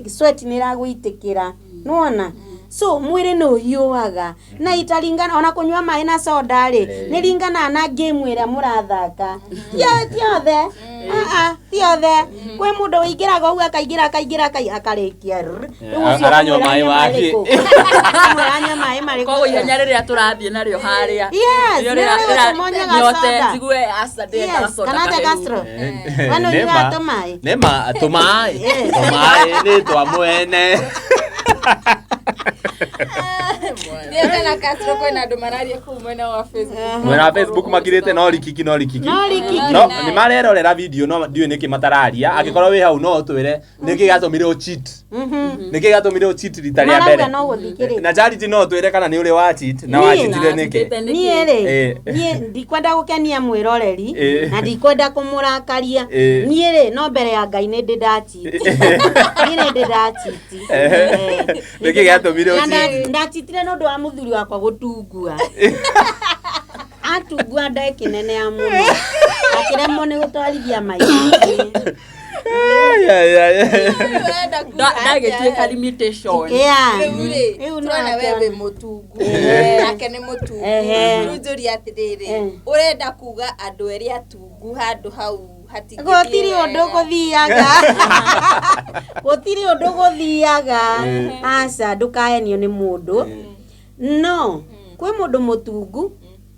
sweat nĩ ĩragũitĩkĩra, nĩwona. So mwĩrĩ nĩ ũhiũhaga na itaringana ona kũnyua maĩ na soda rĩ, nĩ ringanaga na game ĩrĩa mũrathaka. Ti othe. Ah, ah, ti othe. Kwĩ mũndũ ũingĩraga ũguo, akaingĩra, akaingĩra, akarĩkia rrr. Rĩu ũcio
Aranyua
ũkũmwĩra
maĩ
anyue
wake.
marĩkũ? Ũkũmwĩra anyue maĩ marĩkũ?
Koguo ihenya rĩrĩa tũrathiĩ narĩo harĩa,
Yes,
nĩrĩo
nĩrĩo rĩgũtũma ũnyuaga
nyote
soda.
njigue aca ndĩrendaga
Yes,
soda
kana atĩa
kahehu.
Castro? We nĩ ũnyuaga tũmaĩ?
Nĩma tũmaĩ.
Yes.
Tũmaĩ nĩ twa mwene.
Ndiĩ na Castro, kwĩna andũ mararia kũu mwena wa Facebook.
Mwena wa Facebook makirĩte no rikiki, no rikiki.
No rikiki.
No nĩ marerorera video, no ndiũĩ nĩkĩ matararia. Angĩkorwo wĩ hau, no ũtwĩre nĩkĩ gĩatũmire ũ cheat, nĩkĩ gĩatũmire ũ cheat rita rĩa
Marauga
mbere.
no gũthikĩrĩria.
Na Charity no ũtwĩre kana nĩ ũrĩ wa cheat na
Niĩ?
wachitire nĩkĩ.
Nachitĩte nĩkĩ?
Niĩ rĩ, niĩ ndikwenda gũkenia mwĩroreri na ndikwenda kũmũrakaria. Niĩ rĩ, no mbere ya Ngai nĩ ndĩ ndachiti, niĩ nĩ ndĩ ndachiti.
Nĩkĩ gĩatũmire
Na
ũ cheat?
ndachitire nĩ ũndũ wa mũthuri wakwa gũtungua, atungua nda ĩkĩnene ya mũno, akĩremwo nĩ gũtwarithia maitho.
Ai, ai, ai, ai.
Ũrenda kuga
Ndagĩtuĩka
atĩa?
limitation.
Yeah.
Rĩu rĩ,
Rĩu
tũrona we
nĩwakĩona.
wĩ mũtungu, nake nĩ mũtungu. Rĩu njũria atĩrĩrĩ, ũrenda kuga andũ erĩ atungu handũ hau hatingĩthiĩ
Gũtirĩ ũndũ
wega?
gũthiaga, gũtirĩ ũndũ gũthiaga. Aca, ndũkahenio nĩ mũndũ. No kwĩ mũndũ mũtungu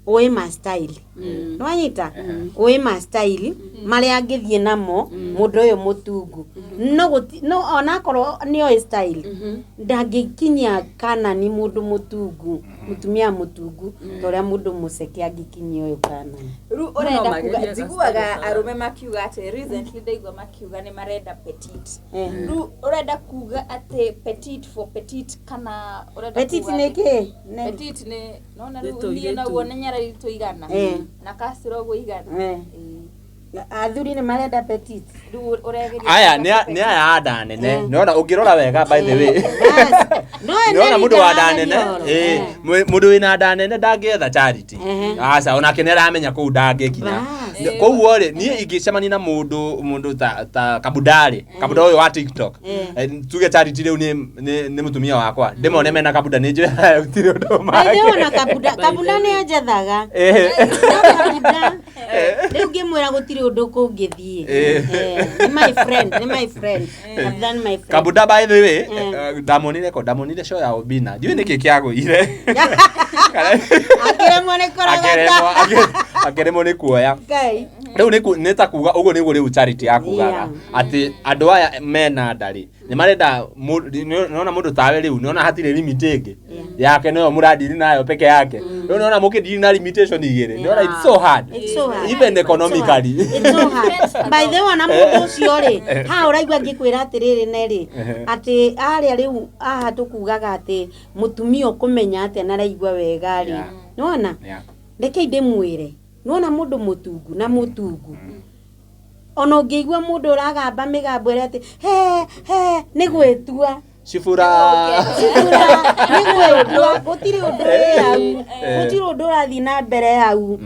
ũĩ ma style, nĩwanyita, ũĩ ma style marĩa angĩthiĩ namo. Mũndũ ũyũ mũtungu no no onakorwo nĩoĩ style, ndangĩkinyia kanani mũndũ mũtungu, mũtumia mũtungu, ta ũrĩa mũndũ mũceke angĩkinyia ũyũ kanani.
Rĩu ũrenda
No
kuga,
magerie
njiguaga
gacitari.
arũme makiuga atĩ, recently ndaigua makiuga nĩ marenda petit. Rĩu ũrenda kuga atĩ petit for petit, kana ũrenda
Petit
kuga
nĩ
atĩ-
kĩ?
Petit nĩ nona
Nĩ
rĩu niĩ
tũirĩtu.
naguo nĩ nyarari tũigana na Castro ũguo igana.
Athuri nĩ marenda petit.
Rĩu ũregeria
Aya
kuga
nĩ
petit.
nĩ aya a nda nene. Nĩwona ũngĩrora wega, by the way,
No
nĩwona mũndũ wa nda nene,
nene.
mũndũ wĩna nda nene ndangĩetha Charity. Aca, onake nĩ aramenya kũu ndangĩkinya.
Bas.
Koguo rĩ, niĩ ingĩcemania na mũndũ ta kabuda rĩ, kabuda ũyũ wa TikTok, tuge Charity rĩu nĩ mũtumia wakwa, ndĩmone mena kabuda, nĩ njũĩ gũtirĩ ũndũ
By the way, ona
make.
kabuda, kabuda nĩ anjethaga. No kabuda rĩu ngĩmwĩra gũtirĩ ũndũ kũngĩthiĩ. Nĩ my friend, nĩ my friend, kabuda nĩ my friend.
Kabuda, by the way, ndamonire ko ndamonire show ya Obina, ndiũĩ nĩkĩ kĩagũire.
Akĩremwo nĩ kũrogota.
Akĩremwo nĩ kuoya.
Ngai.
Rĩu nĩ ta kuga ũguo nĩguo rĩu Charity yakugaga atĩ andũ aya mena nda rĩ, nĩ marenda nĩona mũndũ tawe rĩu, nĩona hatirĩ limit ĩngĩ yake, nĩyo mũradiri nayo peke yake. Rĩu nĩona mũkĩndiri na limitation igĩrĩ, nĩona it's so hard.
It's so hard.
Even economically.
It's so hard. By the way, ona mũndũ ũcio rĩ, haha ũraigua ngĩkwĩra atĩrĩrĩ, nerĩ atĩ harĩa rĩu haha tũkugaga atĩ mũtumia ũkũmenya atĩa na araigua wega rĩ, nĩwona, reke ndĩmwĩre, nĩwona mũndũ mũtungu na mũtungu, ona ũngĩigua mũndũ ũragamba mĩgambo ĩrĩa atĩ he he nĩ gwĩtua.
Cibura.
Cibura nĩ gwĩtua, gũtirĩ ũndũ wĩ hau, gũtirĩ ũndũ ũrathiĩ na mbere hau.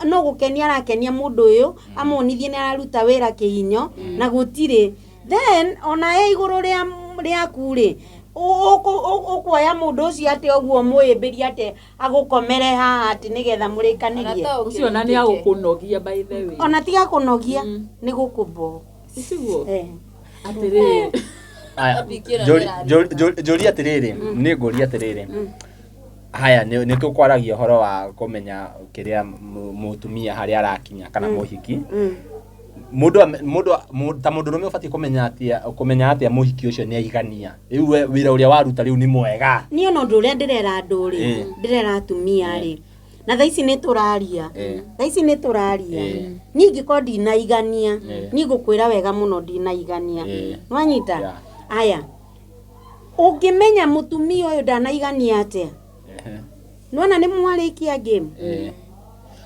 No gũkenia arakenia mũndũ ũyũ, amuonithie nĩ araruta wĩra kĩhinyo na gũtirĩ. Then ona he igũrũ rĩa rĩaku rĩ, ũkuoya mũndũ ũcio atĩ ũguo mũhĩmbĩrie atĩ agũkomere haha atĩ nĩgetha mũrĩkanĩrie?
Ũcio ona nĩ agũkũnogia, by the way.
Ona tiga kũnogia, nĩ gũkũbo.
Siguo atĩrĩrĩ.
Aya, njũrie atĩrĩrĩ, nĩ ngũria atĩrĩrĩ, haya nĩ tũkwaragia ũhoro wa kũmenya kĩrĩa mũtumia harĩa arakinya kana mũhiki. Mũndũ ta mũndũrũme ũbatiĩ kũmenya atĩa mũhiki ũcio nĩ aigania rĩu, we wĩra ũrĩa waruta rĩu nĩ mwega?
Niĩ ona ũndũ ũrĩa ndĩrera andũ rĩ, ndĩrera atumia rĩ, na thaa ici nĩ tũraria, thaa ici nĩ tũraria, niĩ ingĩkorwo ndinaigania, niĩ ngũkwĩra wega mũno, ndinaigania. Nĩwanyita? Aya, ũngĩmenya mũtumia ũyũ ndanaigania atĩa? Nĩwona nĩ mwarĩkia game.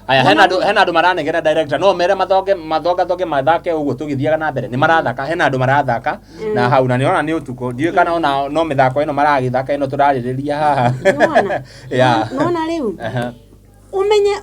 Aya, hena andũ maranegena. Director, no mere mathonge mathongathonge mathake ũguo tũgĩthiaga na mbere. Nĩ marathaka, hena andũ marathaka na hau, na nĩona nĩ ũtukũ, ndiũĩ kana ona no mĩthako ĩno maragĩthaka ĩno tũrarĩrĩria haha.
Nĩwona? Nĩwona rĩu ũmenye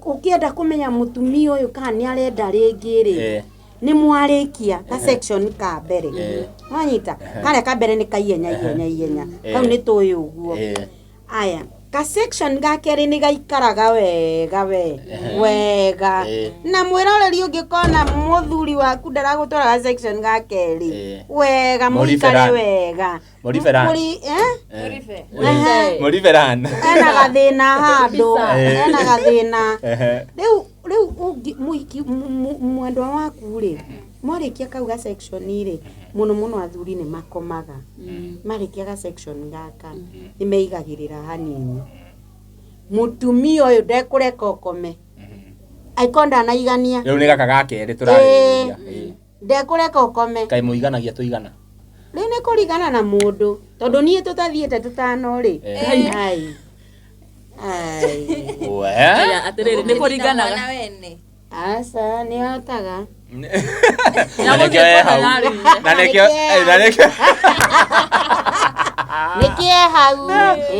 ũkĩenda kũmenya mũtumia ũyũ kana nĩ arenda rĩngĩ rĩ, Nĩ mwarĩkia ka section ka mbere.
Eh.
Wanyita karĩa ka mbere nĩ ka ihenya ihenya ihenya.
Eh.
Kau nĩ tũĩ ũguo.
Eh.
Aya, ka section ga kerĩ nĩ gaikaraga wega we wega.
Eh.
Na mwĩroreri ũngĩkona mũthuri waku ndaragũtwara ga section ga kerĩ
Eh.
wega mũikare
Mũriberan.
wega.
Mũriberan.
Mũri eh?
Mũribe.
Ehe.
Mũriberan.
Ena gathĩna handũ.
Eh.
Ena gathĩna.
Ehe.
Rĩu rĩu ũngĩ mũhiki mwendwa waku rĩ mwarĩkia kau ga section rĩ mũno mũno athuri nĩ makomaga marĩkia ga section gaka nĩ meigagĩrĩra hanini mũtumia ũyũ ndekũreka ũkome angĩkorwo ndanaigania
Rĩu nĩ gaka ga kerĩ tũrarĩrĩria. Eh.
ndekũreka ũkome
Kaĩ mũiganagia tũigana.
Rĩu nĩ kũringana na mũndũ tondũ niĩ tũtathiĩte tũtano rĩ
Eh.
ai ai
We.
Aya, atĩrĩrĩ nĩ kũringanaga
Mwana wene.
aca nĩ hotaga
Na nĩkĩo e hau. Na nĩkĩo eh, na nĩkĩo
nĩkĩ e hau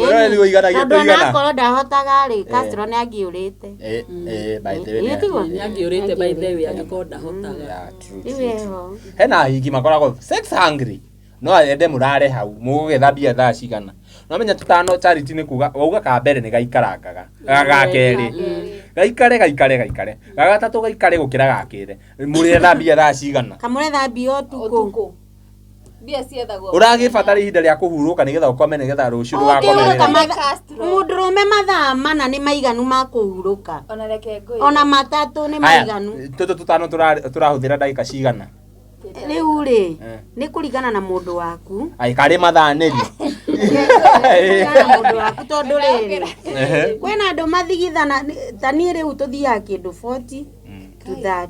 Ũrore nĩ ũiganagia
tondũ
tũigana.
onakorwo ndahotaga rĩ Castro nĩ angĩũrĩte
Eh, eh, by the way.
Ĩ, tiguo?
Nĩ angĩũrĩte by the way angĩkorwo ndahotaga.
Yeah, true,
rĩu
true, true.
eho
Hena ahiki makoragwo sex hungry no ende mũrare hau mũgũgetha mbia thaa cigana no menya tũtano Charity nĩ kuga wauga ka mbere nĩ gaikarangaga ga ga kerĩ gaikare gaikare gaikare ga gatatũ gaikare gũkĩra ga kerĩ mũrĩetha mbia thaa cigana
kamũretha mbia ũtukũ
Ũtukũ. Mbia ciethagwo.
ũragĩbatara ihinda rĩa kũhurũka nĩgetha ũkome nĩgetha rũciũ ndũgakome
Ũngĩhurũka
wĩra.
Castro.
mũndũrũme mathaa mana nĩ maiganu ma kũhurũka
Ona reke ngũire.
ona matatũ nĩ
Haya,
maiganu
tũtũ tũtano tũrahũthĩra ndagĩka cigana
rĩu rĩ
Eh.
nĩ kũringana na mũndũ waku
Ai, karĩ mathaa nĩri
Kũringana na mũndũ waku tondũ rĩrĩ
Ehe.
kwĩna andũ mathigithana ta niĩ rĩu tũthiaga kĩndũ 40 to 30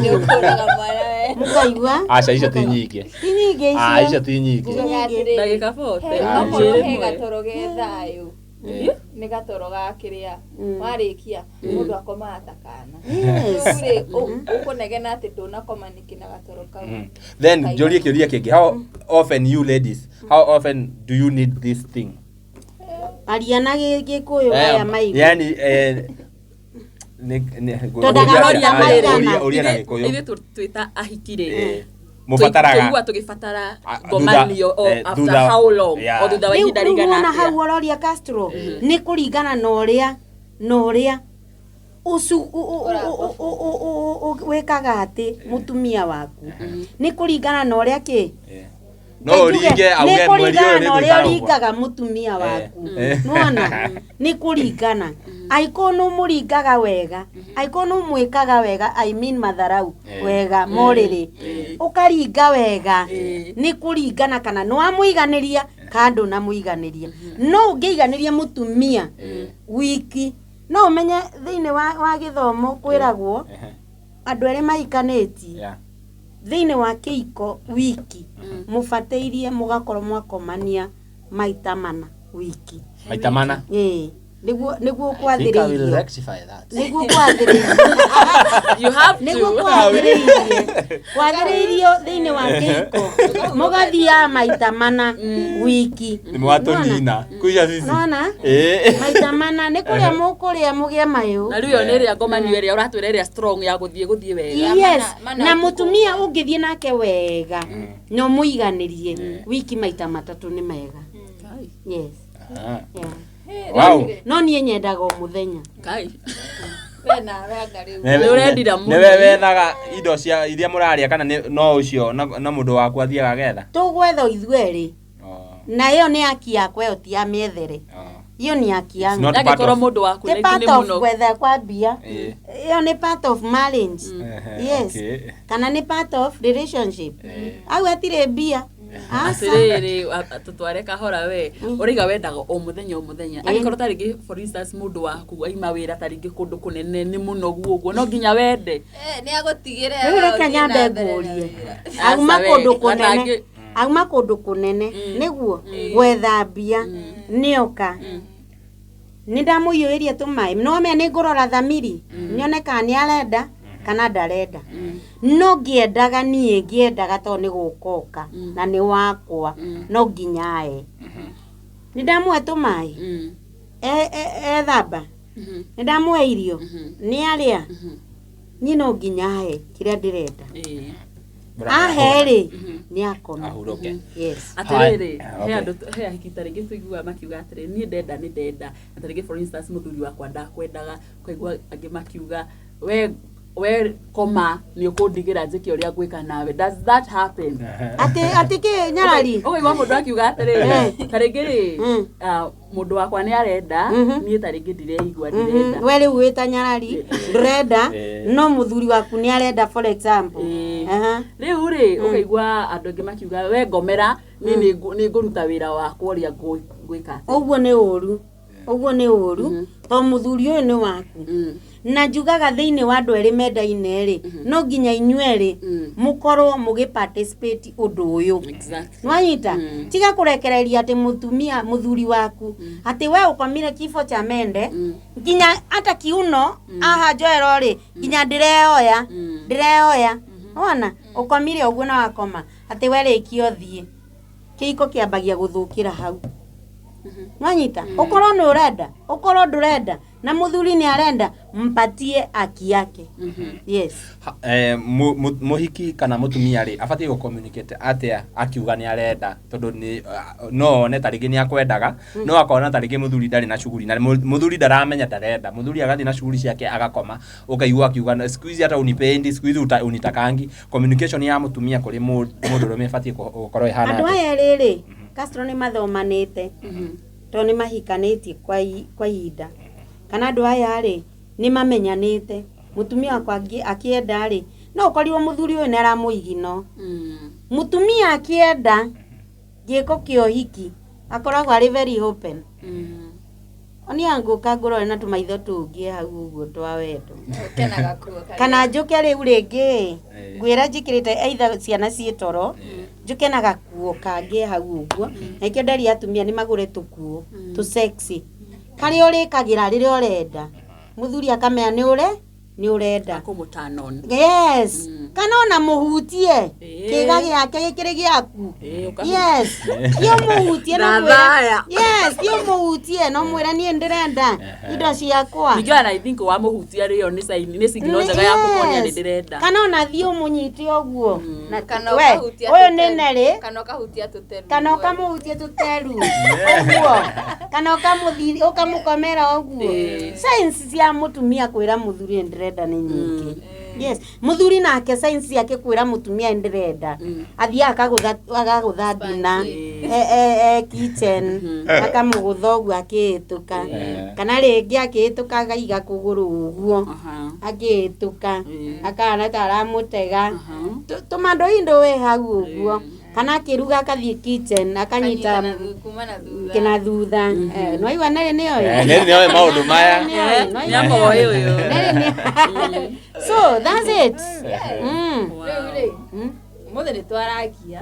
Nĩ ũkũraga mwana we.
mũkaigua
aca icio ti nyingĩ
ti nyingĩ
Ah, icio
icio
ti nyingĩ
Ngugaga atĩrĩrĩ,
Ndagĩka 40.
Okorwo he
Rĩmwe.
gatoro ge thayũ
Eh.
nĩ gatoro ga kĩrĩa
Mm.
warĩkia mũndũ akomaga ta kana
Yes.
rĩu rĩ ũkũnegena atĩ ndũnakoma nĩkĩ na gatoro kau
Mm. Then njorie kĩũria kĩngĩ how often you ladies how often do you need this thing
aria na gĩkũyũ aya
Eh,
maigua
yani eh,
Tondũ
Ũroria
Aya,
atĩrĩrĩ,
ũria na gĩkũyũ
ithuĩ twĩta ahiki rĩ
Eh, mũbataraga
tũigua tũgĩbatara
Ah,
ngomanio
thutha-
o
eh,
after
thutha-
how long
yeah.
o thutha wa
Rĩu
ihinda
rĩu
rĩigana
wona hau
atĩa
ũroria Castro nĩ kũringana na ũrĩa na ũrĩa ũcu wĩkaga atĩ mũtumia waku nĩ kũringana na ũrĩa kĩ
Eh. no ũringe auge
nĩ
mweri ũyũ
kũringana
nĩ
na ũrĩa
ngũikara ũguo.
ũringaga mũtumia waku
Eh.
nĩwona nĩ kũringana angĩkorwo nĩ ũmũringaga wega angĩkorwo nĩ ũmwĩkaga wega I mean matharau
Eh.
wega morĩrĩ ũkaringa wega
Eh.
nĩ kũringana kana nĩ wamũiganĩria kana ndũnamũiganĩria no ũngĩiganĩria mũtumia
Eh.
wiki no ũmenye thĩinĩ wa gĩthomo kwĩragwo
Ehe.
andũ erĩ mahikanĩtie
Yeah.
thĩinĩ wa kĩiko wiki mũbatĩirie mũgakorwo mwakomania maita mana wiki
maita mana
ĩĩ nĩguo nĩguo
I think I will
kwathĩrĩirio
rectify that.
nĩguo kwathĩrĩirio
you have
nĩguo
to
kwathĩrĩirie kwathĩrĩirio thĩinĩ wa kĩiko mũgathiaga maita mana wiki
Nĩ mwatũnina kuica sisi
nona
Eh.
maita mana nĩ kũrĩa mũkũrĩa mũgĩe mayũ
na rĩu ĩyo nĩ ĩrĩa ngomanio ĩrĩa ũratwĩra ĩrĩa strong ya gũthiĩ gũthiĩ wega
yes
mana
na
ũtukũ.
mũtumia ũngĩthiĩ nake wega na ũmũiganĩrie wiki maita matatũ nĩ mega
Kai,
yes
Ah.
yeah.
Wow.
No niĩ nyendaga o mũthenya
kai.
We nawe anga rĩu.
Nĩ-
Nĩ ũrendira mũno.
nĩwe wethaga indo cia iria mũrarĩa kana no ũcio na mũndũ waku athiaga getha
tũgwetha ithuerĩ
Oh,
na ĩyo nĩ haki yakwa ĩyo ti ya mĩethere
oh.
ĩyo nĩ haki
It's
yangu
not part
Angĩkorwo
of-
mũndũ waku
nĩ
rĩngĩ
part
nĩ
of
mũno
gwetha kwa mbia
Eh.
ĩyo nĩ part of marriage
Ehe,
yes
okay.
kana nĩ part of relationship
Eh.
au hatirĩ mbia aca
atĩrĩrĩ tũtware kahora we ũraiga wendaga o mũthenya o mũthenya angĩkorwo ta rĩngĩ for instance mũndũ waku aima wĩra ta rĩngĩ kũndũ kũnene nĩ mũnogu ũguo no nginya wende
Eh, nĩ agũtigĩre
rĩu reke
ũthiĩ
nyambe
na mbere na
ngũrie
wĩra.
auma
Aca we,
kũndũ kũnene
gatangĩ-
auma kũndũ kũnene nĩguo gwetha mbia nĩoka nĩ ndamũiyũrĩria tũmaĩ no menya nĩ ngũrora thamiri nyone kana nĩ arenda kana ndarenda no ngĩendaga niĩ ngĩendaga tondũ nĩ gũkoka na nĩ wakwa no nginya ae nĩ ndamũhe tũmaĩ
Mm.
ethamba
Mhm.
nĩ ndamũhe irio nĩ arĩa Niĩ no nginya ahe kĩrĩa ndĩrenda.
Ĩĩ.
Ahe rĩ, nĩ akoma.
Ahurũke.
Yes.
Atĩrĩrĩ,
Haya,
he
okay.
andũ, he ahiki ta rĩngĩ tũiguaga makiuga atĩrĩ, niĩ ndenda nĩ ndenda, na ta rĩngĩ for instance mũthuri wakwa ndakwendaga, ũkaigua angĩ makiuga we koma nĩ ũkũndigĩra njĩke ũrĩa ngwĩka nawe. Does that happen?
Atĩ kĩ nyarari?
Ũkaigua mũndũ akiuga atĩrĩrĩ, ta rĩngĩ rĩ,
Mm.
mũndũ wakwa nĩ arenda, niĩ ta rĩngĩ ndireigua ndirenda.
We rĩu wĩta nyarari ndũrenda, no mũthuri waku nĩ arenda, for example.
Ĩĩ.
Aha.
Rĩu rĩ, ũkaigua andũ angĩ makiuga we ngomera, niĩ nĩ ngũruta wĩra wakwa ũrĩa ngwĩka.
Ũguo nĩ ũru, ũguo nĩ ũru, to mũthuri ũyũ nĩ waku. Na njugaga thĩinĩ wa andũ erĩ mendaine rĩ, no nginya inyuĩ erĩ mũkorwo mũgĩ participate ũndũ ũyũ.
Exactly.
Nwanyita? Tiga kũrekereria atĩ mũtumia mũthuri waku atĩ we ũkomire kifo cha mende, nginya ata kiuno aha njoero rĩ, nginya ndĩreoya, ndĩreoya. Wona ũkomire ũguo na wakoma atĩ we rĩkia ũthiĩ, kĩhiko kĩambagia gũthũkĩra hau. Nwanyita? Ũkorwo nĩ ũrenda, ũkorwo ndũrenda, na mũthuri nĩ arenda, mpatie haki yake. Yes.
Mũhiki kana mũtumia rĩ, abatiĩ gũ communicate atĩa akiuga nĩ arenda, tondũ nĩ no one ta rĩngĩ nĩ akwendaga, no akona ta rĩngĩ mũthuri ndarĩ na shughuli, na mũthuri ndaramenya ndarenda, mũthuri agathiĩ na shughuli ciake agakoma, ũkaigua akiuga "Na siku hizi hata unipendi, siku hizi unitakangi." Communication ya mũtumia kũrĩ mũndũrũme ĩbatiĩ gũkorwo ĩhana
Andũ
atĩa?
aya rĩrĩ, Castro, nĩ mathomanĩte, tondũ nĩ mahikanĩtie kwa ihinda, kana andũ aya rĩ, nĩ mamenyanĩte. Mũtumia wakwa akĩenda rĩ, no ũkorirwo mũthuri ũyũ nĩ aramũigino. Mũtumia akĩenda gĩko kĩa ũhiki akoragwo arĩ very open. Onia ngũka ngũrore na tũmaitho tũngĩ hau ũguo twa wendo,
Ũkenaga kuo karĩa.
Kana njũke rĩu rĩngĩ ngwĩra njĩkĩrĩte either ciana ciĩ toro, njũke na gakuo kangĩ hau ũguo. Na ikĩo nderi atumia nĩ magũre tũkuo tũ sexy karĩa ũrĩkagĩra rĩrĩa ũrenda, mũthuri akamenya nĩ ũre nĩ ũrenda.
Akũmũ turn on.
Yes, kana ona mũhutie kĩga gĩake gĩkĩrĩ gĩaku.
Ĩĩ.
Yes, ti ũmũhutie no
Na
mwĩre.
thaya.
Yes, ti ũmũhutie no mwĩre niĩ ndĩrenda indo ciakwa.
Ningĩ ona I think wamũhutia rĩ, ĩyo nĩ sign, nĩ signal njega ya kũmuonia nĩ
Yes.
ndĩrenda.
Kana ona thiĩ ũmũnyite ũguo. Na
Kana
we,
ũkahutia
ũyũ nĩ
tũteru.
Nelly.
Kana ũkahutia tũteru.
Kana ũkamũhutia tũteru ũguo, kana ũkamũkomera ũguo. Signs cia mũtumia kwĩra mũthuri nĩ ndĩrenda nĩ nyingĩ. Yes, mũthuri nake signs ciake kwĩra mũtumia nĩ ndĩrenda, athiaga akagũtha ndina kitchen, akamũgũtha ũguo akĩhĩtũka, kana rĩngĩ akĩhĩtũka akaiga kũgũrũ ũguo, akĩhĩtũka akahana ta aramũtega, tũmandũ indo wĩ hau ũguo, kana akĩruga akathiĩ kitchen akanyita
Kuma na thutha.
kĩna thutha. Nĩwaigua Nelly nĩoĩ?
Nelly nĩoĩ maũndũ maya.
Nĩoĩ,
Nĩ amoĩ ũyũ.
Nelly so that's it.
Rĩu rĩ, ũmũthĩ nĩ twaragia,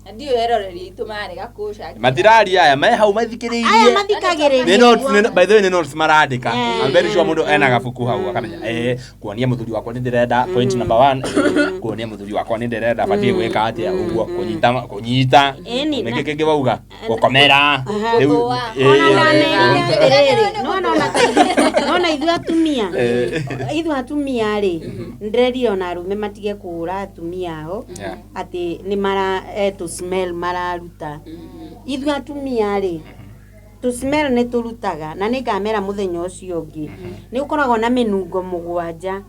na ndiũĩ eroreri aitũ marega kũcakia.
Matiraria, aya me hau
Aya
mathikĩrĩirie.
mathikagĩrĩria.
Nĩ notes, by the way, nĩ notes marandĩka.
Eh.
I'm very sure mũndũ ena gabuku hau akamenya, kuonia mũthuri wakwa nĩ ndĩrenda, point number one, kuonia mũthuri wakwa nĩ ndĩrenda batiĩ gwĩka atĩa, ũguo kũnyita
Ĩni,
nĩkĩ kĩngĩ wauga, gũkomera rĩu.
Gũthũa.
Ona ndamerire atĩrĩrĩ, nona ona nona ithuĩ atumia rĩ, ndĩrerire ona arũme matige kũhũra atumia ao atĩ nĩ mara tũ smell mararuta. Ithuĩ atumia rĩ, tũ smell nĩ tũrutaga, na nĩ ngamera mũthenya ũcio ũngĩ nĩ ũkoragwo na mĩnungo 7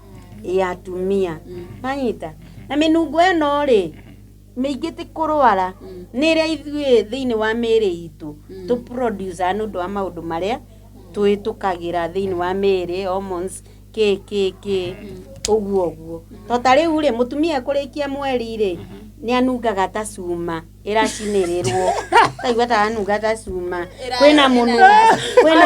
ya atumia. Manyita na mĩnungo ĩno rĩ, mĩingĩ ti kũrwara, nĩ ĩrĩa ithuĩ thĩinĩ wa mĩĩrĩ itũ tũ produce nĩ ũndũ wa maũndũ marĩa twĩtũkagĩra thĩinĩ wa mĩĩrĩ, hormones, kĩ kĩ kĩ ũguo ũguo. To ta rĩu rĩ, mũtumia kũrĩkia mweri rĩ, nĩ anungaga ta cuma ĩracinĩrĩrwo, taigua ta aranunga ta cuma. Kwĩna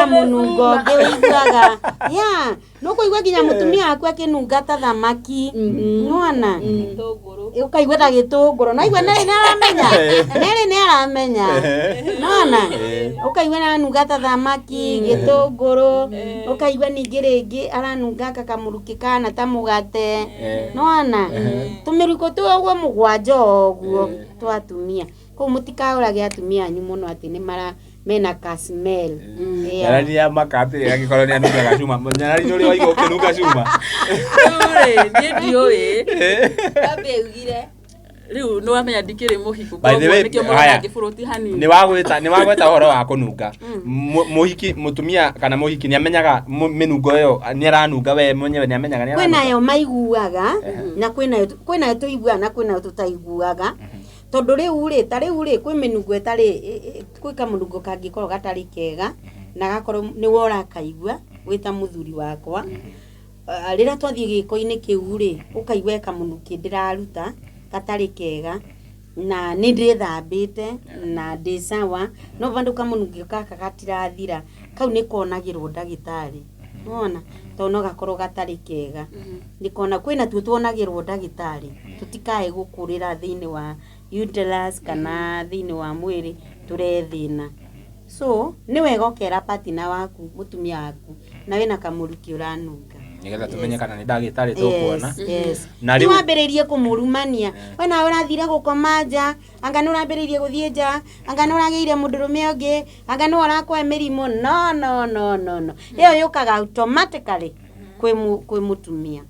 mũnungo ũngĩ ũiguaga ya nũkũigua nginya mũtumia waku akĩnunga ta thamaki, nĩwona?
Gĩtũngũrũ.
Ũkaigua ta gĩtũngũrũ, naigua Nelly nĩ aramenya, Nelly nĩ aramenya, nona ũkaigua nĩ aranunga ta thamaki, gĩtũngũrũ, ũkaigua ningĩ rĩngĩ aranunga kakamũrukĩ kana ta mũgate, nona tũmĩrukũ tũu ũguo 7 o ũguo twa atumia. Koguo mũtikaũrage atumia anyu mũno atĩ nĩ mara Mena ka smell. Yeah.
Nyarari ya maka atĩ angĩkorwo nĩ anungaga cuma. Nyarari nĩ ũrĩ waigua ũkĩnunga cuma?
Rĩu rĩ, niĩ ndiũĩ.
Wambe ugire.
Rĩu nĩ wamenya ndikĩrĩ mũhiku.
By the way,
Koguo nĩkĩo mũrona
haya.
ngĩbũrũti hanini.
Nĩ wagwĩta ũhoro wa kũnunga. Mũhiki, mũtumia kana mũhiki nĩ amenyaga mĩnungo ĩyo nĩ aranunga, we mwenyewe nĩ amenyaga nĩ aranunga?
Kwĩnayo maiguaga na kwĩnayo tũiguaga na kwĩnayo tũtaiguaga, tondũ rĩu rĩ, ta rĩu rĩ, kwĩ mĩnungo ĩtarĩ kwĩ kamũnungo kangĩkorwo gatarĩ kega na gakorwo nĩwe ũrakaigua wĩ ta mũthuri wakwa. Ah, rĩrĩa twathiĩ gĩko-inĩ kĩu rĩ, ũkaigua kamũnukĩ ndĩraruta gatarĩ kega na nĩ ndĩthambĩte na ndĩ sawa, no bado kamũnukĩ gaka gatirathira, kau nĩ konagĩrwo ndagĩtarĩ wona, tondũ no gakorwo gatarĩ kega. Nĩkona kwĩna tuo tuonagĩrwo ndagĩtarĩ, tũtikae gũkũrĩra thĩinĩ wa uterus kana thĩinĩ wa mwĩrĩ tũrehe thĩna. So nĩ wega ũkera partner waku, mũtumia waku, na wĩna kamũrukĩ ũranunga.
Nĩgetha tũmenye kana nĩ ndagĩtarĩ tũkuona.
Yes.
Na
Ti
rĩu-
wambĩrĩrie kũmũrumania, we nawe ũrathire gũkoma nja, anga nĩ ũrambĩrĩirie gũthiĩ nja, anga nĩ ũragĩire mũndũrũme ũngĩ, anga nĩ ũrakwae mĩrimũ. No, no, no, no, no, ĩyo yũkaga automatically kwĩ mũtumia,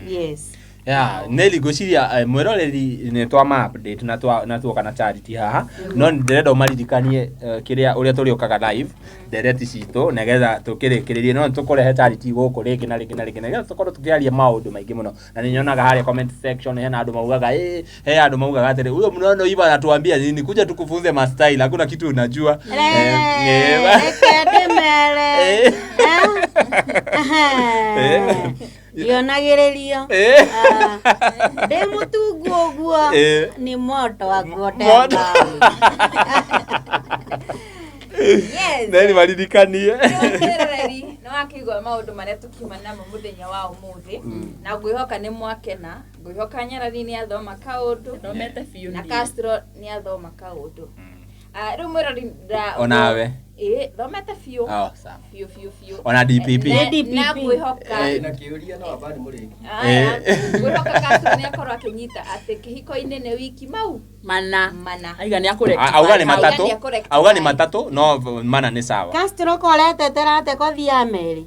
yes.
Ya Nelly, ngwĩciria mwĩroreri nĩ twama update na twa na tuoka na Charity haha, no ndĩrenda ũmaririkanie kĩrĩa ũrĩa tũrĩũkaga live ndereti citũ nĩgetha tũkĩrĩkĩrĩrie, no nĩtũkũrehe Charity gũkũ rĩngĩ na rĩngĩ na rĩngĩ nĩgetha tũkorwo tũkĩaria maũndũ maingĩ mũno. Na nĩ nyonaga harĩa comment section hena andũ maugaga, ĩ he andũ maugaga atĩrĩ, huyo mnono hivi anatuambia nini? Kuja tukufunze ma style, hakuna kitu unajua.
Reke ndĩmere. Ndionagĩrĩrio. Ndĩ mũtungu ũguo. Nĩ moto waguo.
Moto.
Yes.
Nelly, maririkanie.
Mwĩroreri, nĩ wakĩigua maũndũ marĩa tũkiuma namo mũthenya wa ũmũthĩ, na ngwĩhoka nĩ mwakena. Ngwĩhoka Nyarari nĩ athoma kaũndũ.
Thomete biũ
Na
niĩ.
Castro nĩ athoma kaũndũ. Ah, rĩu mwĩrori
Onawe.
Ĩ, thomete biũ.
Oh, sawa.
Biũ biũ biũ.
Ona DPP.
DPP.
Na ngwĩhoka
Eh.
Na kĩũria no ambani mũrĩki.
Aya, ngwĩhoka Castro nĩ akorwo akĩnyita atĩ kĩhiko-inĩ nĩ wiki mau
Mana.
Mana.
Aiga nĩ akũrectify
Auga nĩ
hau.
matatũ.
Auga nĩ
Auga nĩ matatũ, no mana nĩ sawa.
Castro koretetera atĩ kothiaa merĩ.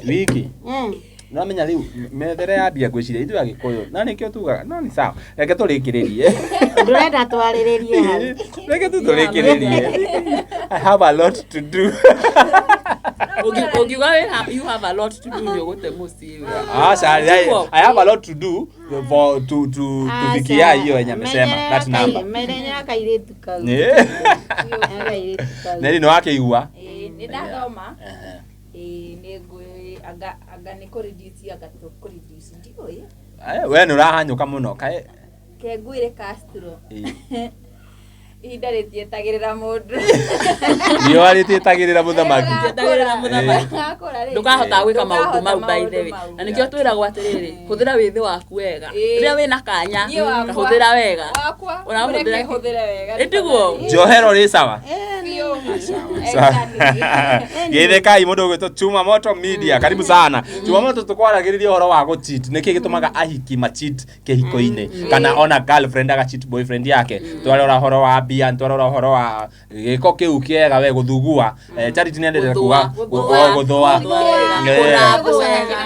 Wiki no amenya rĩu methere ya mbia, ngwĩciria ithuĩ Agĩkũyũ na nĩkĩo tugaga, no nĩ sawa, reke tũrĩkĩrĩrie.
Ndũrenda twarĩrĩrie hau?
Reke tu tũrĩkĩrĩrie, I have a lot to do.
Ũngiuga you have a lot to do, nĩ ũgũte mũciĩ we.
Ah, sorry,
Tiguo?
I have a lot to do for to tufikia hiyo yenye amesema, that number.
Menyerera kairĩtu kau. Kairĩtu kau.
Nelly, nĩ wakĩigua?
Ĩ, nĩ ndathoma. Ĩ, nĩ ngwĩ anga nĩ kũreduce, anga to kũreduce, ndiũĩ.
We nĩ ũrahanyũka mũno kaĩ.
Ke ngwĩre Castro,
Ĩ.
ihinda rĩtietagĩrĩra mũndũ.
Riũa rĩtiĩtagĩrĩra mũthamaki.
Rĩtietagĩrĩra mũthamaki.
Ndũgakũra rĩ.
Ndũkahota gwĩka maũndũ mau, by the way.
Ndũkahota maũndũ
Na nĩkĩo twĩragwo atĩrĩrĩ, hũthĩra wĩthĩ waku wega.
Ĩ.
Rĩrĩa wĩna kanya,
Niĩ wakwa-
hũthĩra wega.
Wakwa
Ũrahũthĩra
mũreke
kĩ-
hũthĩre wega.
Ĩ, tiguo?
Njohero rĩ sawa.
Biũ.
Sawa.
Exactly.
Geithĩkai mũndũ ũgwĩtwo Chuma Moto Media, karibu sana Chuma Moto. Tũkwaragĩrĩria ũhoro wa gũcheat, nĩkĩ gĩtũmaga ahiki macheat kĩhiko-inĩ, kana ona girlfriend agacheat boyfriend yake. Twarora ũhoro wa mbia, twarora ũhoro wa gĩko kĩu kĩega we gũthugua. Charity nĩ endete kuga
Gũthũa.
oh, gũthũa.
Gũthũa wega.
Eh.
Kũrambwo wega.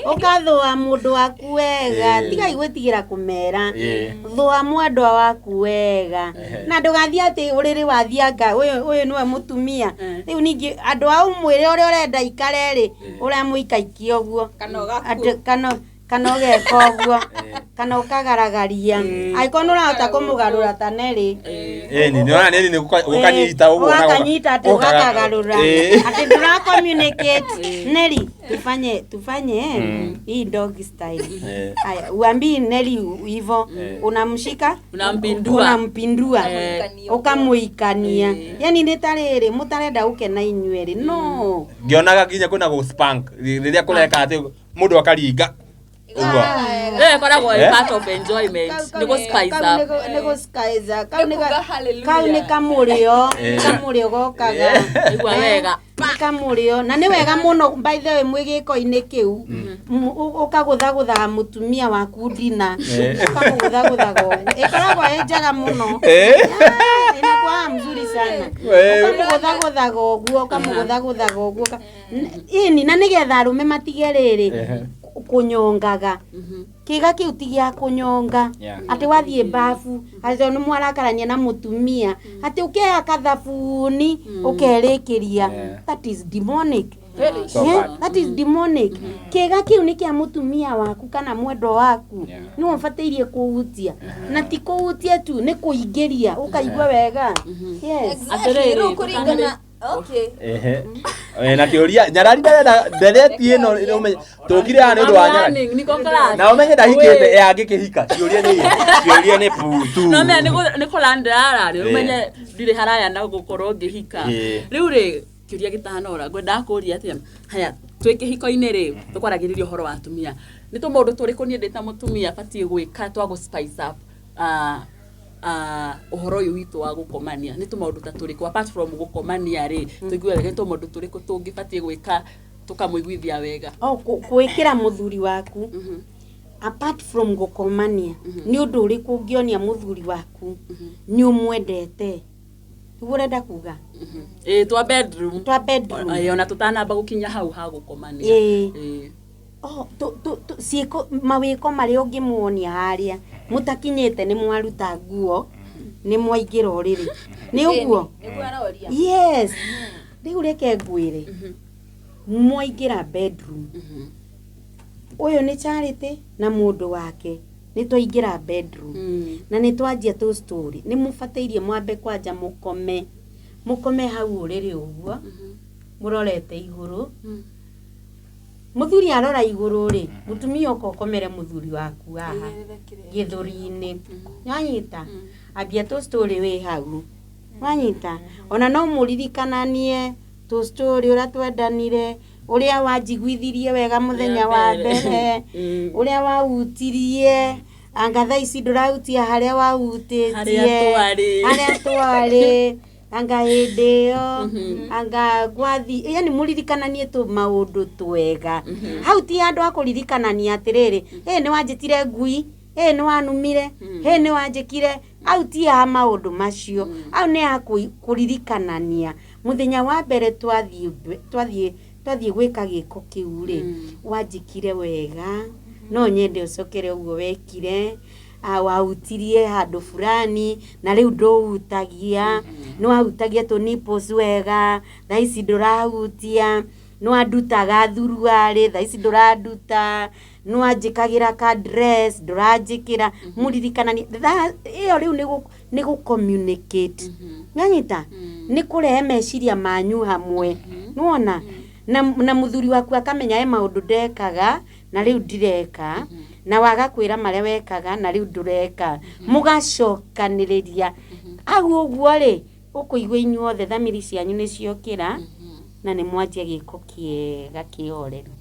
Ũkathũa mũndũ waku wega. Tigai gwĩtigĩra kũmera. Thũa mwendwa waku wega na ndũgathiĩ atĩ ũrĩrĩ wathianga ũyũ ũyũ nĩwe mũtumia. Rĩu ningĩ andũ a ũmwĩre ũrĩa ũrenda ikare rĩ, ũramũikaikia ũguo.
Kana ũgakua.
Andũ- kana ũgeka ũguo kana ũkagaragaria, angĩkorwo nĩ ũrahota kũmũgarũra ta Nelly.
Ĩni nĩ ona nĩ gũkanyita ũguo na
Ũgakanyita atĩ ũgakagarũra atĩ ndũra communicate. Nelly, tufanye hii dog style. Aya, uambii Nelly hivyo, unamshika.
Unampindua.
Unampindua. Ukamuikania. Yani nĩ ta rĩrĩ mũtarenda gũkena inyuerĩ, no.
Ngĩonaga nginya kwĩna gũ spank rĩrĩa kũreka atĩ mũndũ akaringa ũguo.
Ĩyo ĩkoragwo ĩ
Eh?
part of enjoyment. Nĩ gũ spice up.
Nĩ gũ spice up. Kau
Nĩ kuuga hallelujah.
kau nĩ kamũrĩo. Kamũrĩo gokaga.
Igua wega.
Kamũrĩo na nĩ wega mũno, by the way, mwĩ gĩko-inĩ kĩu ũkagũthagũthaga mũtumia waku ndina, ũkamũgũthagũthaga ũguo, ĩkoragwo ĩ njega mũno. Yeah, inakuwa mzuri sana. Ũkamũgũthagũthaga ũguo, ũkamũgũthagũthaga ũguo, ĩni na nĩgetha arũme matige rĩrĩ kũnyongaga. Kĩga kĩu ti gĩa kũnyonga. Atĩ wathiĩ bafu, atĩ tondũ nĩ mwarakarania na mũtumia, atĩ ũkehaka thabuni ũkerĩkĩria. That is demonic.
So
Yeah,
bad.
that is demonic. Kĩga kĩu nĩ kĩa mũtumia waku kana mwendwa waku. Nĩwe ũbataire kũhutia, na ti kũhutia tu, nĩ kũingĩria ũkaigua wega, yes.
Exactly.
Atĩrĩrĩ,
Rĩu kũringana, okay.
Ehe. Na kĩũria nyarari ndarenda ndereti ĩno ũmenye tũkire haha nĩ ũndũ wa nyarari.
Learning, niko class.
Na ũmenye ndahikĩte ĩ angĩkĩhika ciũria nĩ ciũria nĩ putu.
No menya nĩ kũra ndĩrara rĩ, ũmenye ndirĩ haraya na gũkorwo ngĩhika. Rĩu rĩ, kĩũria gĩtanora ngwendaga kũria atĩa, haya, twĩ kĩhiko-inĩ rĩ, tũkwaragĩrĩria ũhoro wa atumia, nĩ tũmaũndũ tũrĩkũ niĩ ndĩ ta mũtumia batiĩ gwĩka twa gũ spice up ũhoro ũyũ witũ wa gũkomania? Nĩ tũmaũndũ ta tũrĩkũ, apart from gũkomania rĩ, tũigue wega, nĩ tũmaũndũ tũrĩkũ tũngĩbatiĩ gwĩka tũkamũiguithia wega?
O gwĩkĩra mũthuri waku, apart from gũkomania, nĩ ũndũ ũrĩkũ ũngĩonia mũthuri waku nĩ ũmwendete? Nĩguo ũrenda kuga?
Ĩ, twa bedroom.
Twa bedroom.
Ĩ, ona tũtanamba gũkinya hau ha gũkomania. Ĩ.
Oh, ciĩko, mawĩko marĩa ũngĩmuonia harĩa mũtakinyĩte, nĩ mwaruta nguo, nĩ mwaingĩra ũrĩrĩ, nĩ ũguo?
Nĩguo aroria.
Yes, rĩu reke ngwĩre, mwaingĩra bedroom, ũyũ nĩ Charity na mũndũ wake, nĩ twaingĩra bedroom na nĩ twanjia tũ story, nĩ mũbatairie mwambe kwanja mũkome, mũkome hau ũrĩrĩ ũguo mũrorete igũrũ. Mũthuri arora igũrũ rĩ, mũtumia ũka ũkomere mũthuri waku haha gĩthũri-inĩ, wanyita, ambia tũ story wĩ hau, wanyita, ona no mũririkananie tũ story ũrĩa twendanire, ũrĩa wanjiguithirie wega mũthenya wa mbere, ũrĩa wahutirie, anga thaa ici ndũrahutia harĩa wahutĩtie.
Harĩa twarĩ.
Harĩa twarĩ, anga hĩndĩ ĩyo anga gwathi, yani mũririkananie tũ maũndũ twega hau. Ti andũ a kũririkanania atĩrĩrĩ, ĩ nĩ wanjĩtire ngui, ĩ nĩ wanumire, ĩ nĩ wanjĩkire, au ti ha maũndũ macio. Au nĩ ha kũririkanania mũthenya wa mbere twathiĩ gwĩka gĩko kĩu rĩ, wanjĩkire wega, no nyende ũcokere ũguo wekire. Wahutirie handũ fulani na rĩu ndũhutagia, nĩ wahutagia tũ nipples wega, thaa ici ndũrahutia, nĩ wandutaga thuruarĩ, thaa ici ndũranduta, nĩ wanjĩkagĩra ka dress, ndũranjĩkĩra. Mũririkananie ĩyo rĩu nĩ gũ communicate, nanyita, nĩ kũrehe meciria manyu hamwe, nĩwona, na mũthuri waku akamenya he maũndũ ndekaga na rĩu ndireka, na waga kwĩra marĩa wekaga na rĩu ndũreka, mũgacokanĩrĩria hau ũguo rĩ, ũkũigua inyuothe thamiri cianyu nĩ ciokĩra na nĩ mwanjia gĩko kĩega kĩhoreru.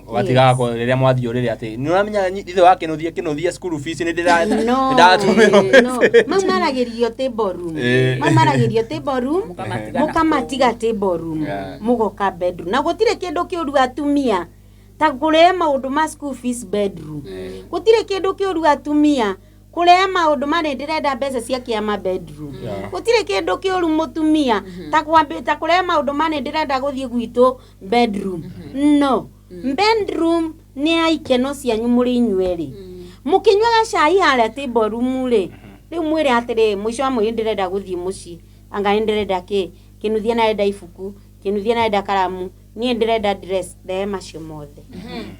Ũgatigaga rĩrĩa mwathiĩ ũrĩrĩ atĩ nĩ ũramenya ithe wa kĩnũthia, kĩnũthia school fees nĩ ndĩra
No.
ndatũmĩrwo.
No, mau maragĩrio table room. Mau maragĩrio table room.
Mũkamatiga na
Mũkamatiga table room. Mũgoka bedroom, na gũtirĩ kĩndũ kĩũru atumia ta kũrehe maũndũ ma school fees bedroom. Gũtirĩ kĩndũ kĩũru atumia kũrehe maũndũ ma nĩ ndĩrenda mbeca cia kĩama bedroom. Gũtirĩ kĩndũ kĩũru mũtumia ta ta kũrehe maũndũ ma nĩ ndĩrenda gũthiĩ gwitũ bedroom. No bedroom nĩ ya ikeno cianyu mũrĩ inyuerĩ, mũkĩnyuaga cai harĩa table room rĩ. Rĩu mwĩre atĩrĩ, mũico wa mweri ndĩrenda gũthiĩ mũciĩ, anga nĩ ndĩrenda kĩ, kĩnuthia narenda ibuku, kĩnuthia narenda karamu, niĩ ndĩrenda dress, rehe macio mothe,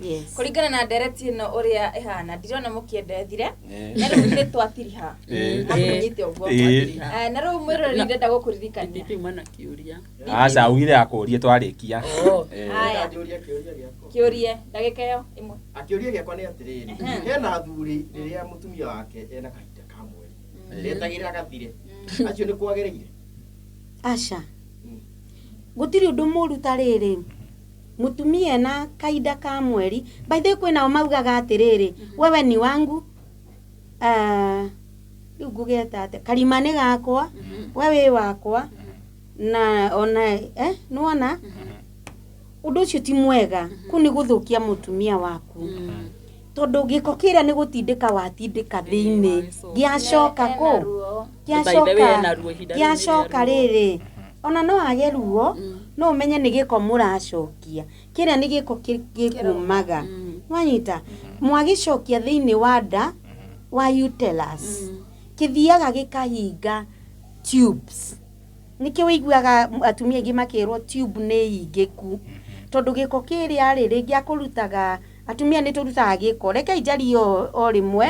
yes.
Kũringana na ndereti ĩno ũrĩa ĩhana, ndirona mũkĩendethire, na rĩu nĩ twatiriha. Mũnyite ũguo. Na rĩu mwĩroreri, ndĩrenda gũkũririkania.
Ndipima na kĩũria.
Aca, augire akũrie twarĩkia.
Haya.
Ndĩranjũria kĩũria gĩakwa.
Kĩũrie ndagĩka ĩyo ĩmwe.
Akĩũria gĩakwa nĩ atĩrĩrĩ, hena athuri rĩrĩa mũtumia wake ena kahinda ka mweri ndetagĩrĩra gathire, acio nĩ kwagĩrĩire?
Aca, gũtirĩ ũndũ mũru ta rĩrĩ mũtumia ena kahinda ka mweri. By the way, kwĩnao maugaga atĩrĩrĩ, wewe ni wangu, rĩu ngũgeta atĩa, karima nĩ gakwa, we wĩ wakwa. Na ona nĩwona ũndũ ũcio ti mwega, kũu nĩ gũthũkia mũtumia waku, tondũ gĩko kĩrĩa nĩ gũtindĩka watindĩka thĩinĩ, gĩacoka
Ena
kũ
ruo.
By the way, ena ruo ihinda rĩu nĩ rĩa
gĩacoka
ruo.
Rĩrĩ ona no age ruo, no ũmenye nĩ gĩko mũracokia, kĩrĩa nĩ gĩko gĩkumaga, wanyita mwagĩcokia thĩinĩ wa nda wa uterus, kĩthiaga gĩkahinga tubes. Nĩkĩo wĩiguaga atumia aingĩ makĩrwo tube nĩ hingĩku, tondũ gĩko kĩrĩa rĩ rĩngĩ akũrutaga, atumia nĩ tũrutaga gĩko, reke njarie o rĩmwe.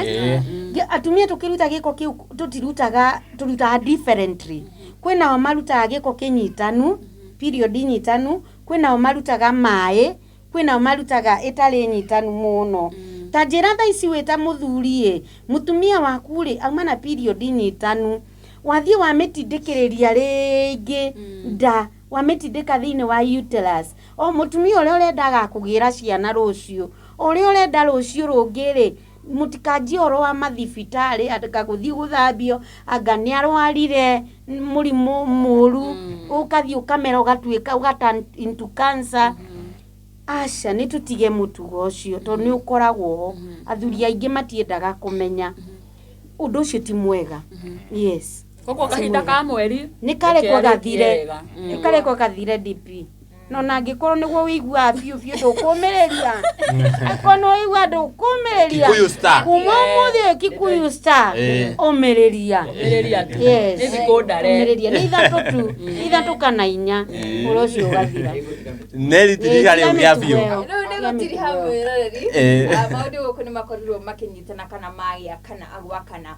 Atumia tũkĩruta gĩko kĩu tũtirutaga, tũrutaga differently. Kwĩnao marutaga gĩko kĩnyitanu, period nyitanu, kwĩnao marutaga maĩ, kwĩnao marutaga ĩtarĩ nyitanu mũno. Ta njĩra thaa ici wĩ ta mũthuri ĩ, mũtumia waku rĩ auma na period nyitanu, wathiĩ wamĩtindĩkĩrĩria rĩngĩ nda, wamĩtindĩka thĩinĩ wa uterus, o mũtumia ũrĩa ũrendaga kũgĩra ciana rũciũ, o ũrĩa ũrenda rũciũ rũngĩ rĩ, mũtikanjie ũhoro wa mathibitarĩ anga gũthiĩ gũthambio, anga nĩ arwarire mũrimũ mũru, ũkathiĩ ũkamera ũgatuĩka ũga turn into cancer. Aca, nĩ tũtige mũtugo ũcio, tondũ nĩ ũkoragwo ho. Athuri aingĩ matiendaga kũmenya ũndũ ũcio ti mwega, yes.
Koguo kahinda ka mweri
Nĩ karekwo
reke arĩkie
gathire.
wega.
Nĩ karekwo gathire DP, no na angĩkorwo nĩguo ũiguaga biũ biũ ndũkũmĩrĩria, angĩkorwo nĩ ũigua ndũkũmĩrĩria,
Kikuyu Star.
kuma ũmũthĩ Kikuyu Star, ũmĩrĩria.
Ũmĩrĩria tu.
Yes.
Nĩ thikũ ndare.
Ũmĩrĩria nĩ 3 tu, 3 kana 4, ũhoro ũcio ũgathira.
Neri tiriha rĩu gĩa biũ.
Rĩu nĩ gũtiriha mwĩroreri. Maũndũ gũkũ nĩ makorirwo makĩnyitana kana magĩa kana agwakana.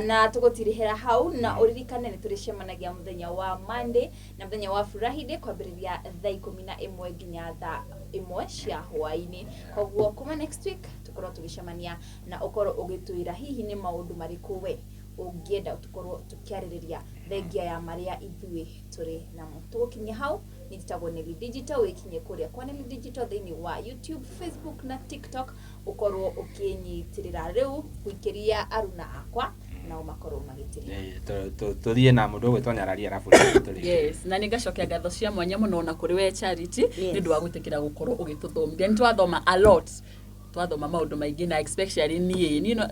Na tũgũtirihĩra hau, na ũririkane nĩ tũrĩcemanagia mũthenya wa Monday na mũthenya wa Friday kwambĩrĩria thaa 11 nginya thaa 1 cia hwaĩ-inĩ. Koguo kuma next week tũkorwo tũgĩcemania, na ũkorwo ũgĩtwĩra hihi nĩ maũndũ marĩkũ we ũngĩenda tũkorwo tũkĩarĩrĩria, thengia ya marĩa ithuĩ tũrĩ namo. Tũgũkinyia hau. Nĩ njĩtagwo Nelly Digital. Wĩkinye kũrĩa kwa Nelly Digital thĩinĩ wa YouTube, Facebook na TikTok, ũkorwo ũkĩnyitĩrĩra. Rĩu gũikĩria aruna akwa nao makorwo magĩtĩrĩra.
Tũthiĩ na mũndũ ũgwĩtwo Nyarari arabu tũrĩkie.
Yes, na nĩ ngacokia ngatho cia mwanya mũno ona kũrĩ we Charity, nĩ ũndũ wa gwĩtĩkĩra gũkorwo ũgĩtũthomithia. Nĩ twathoma a lot, twathoma maũndũ maingĩ, na especially niĩ no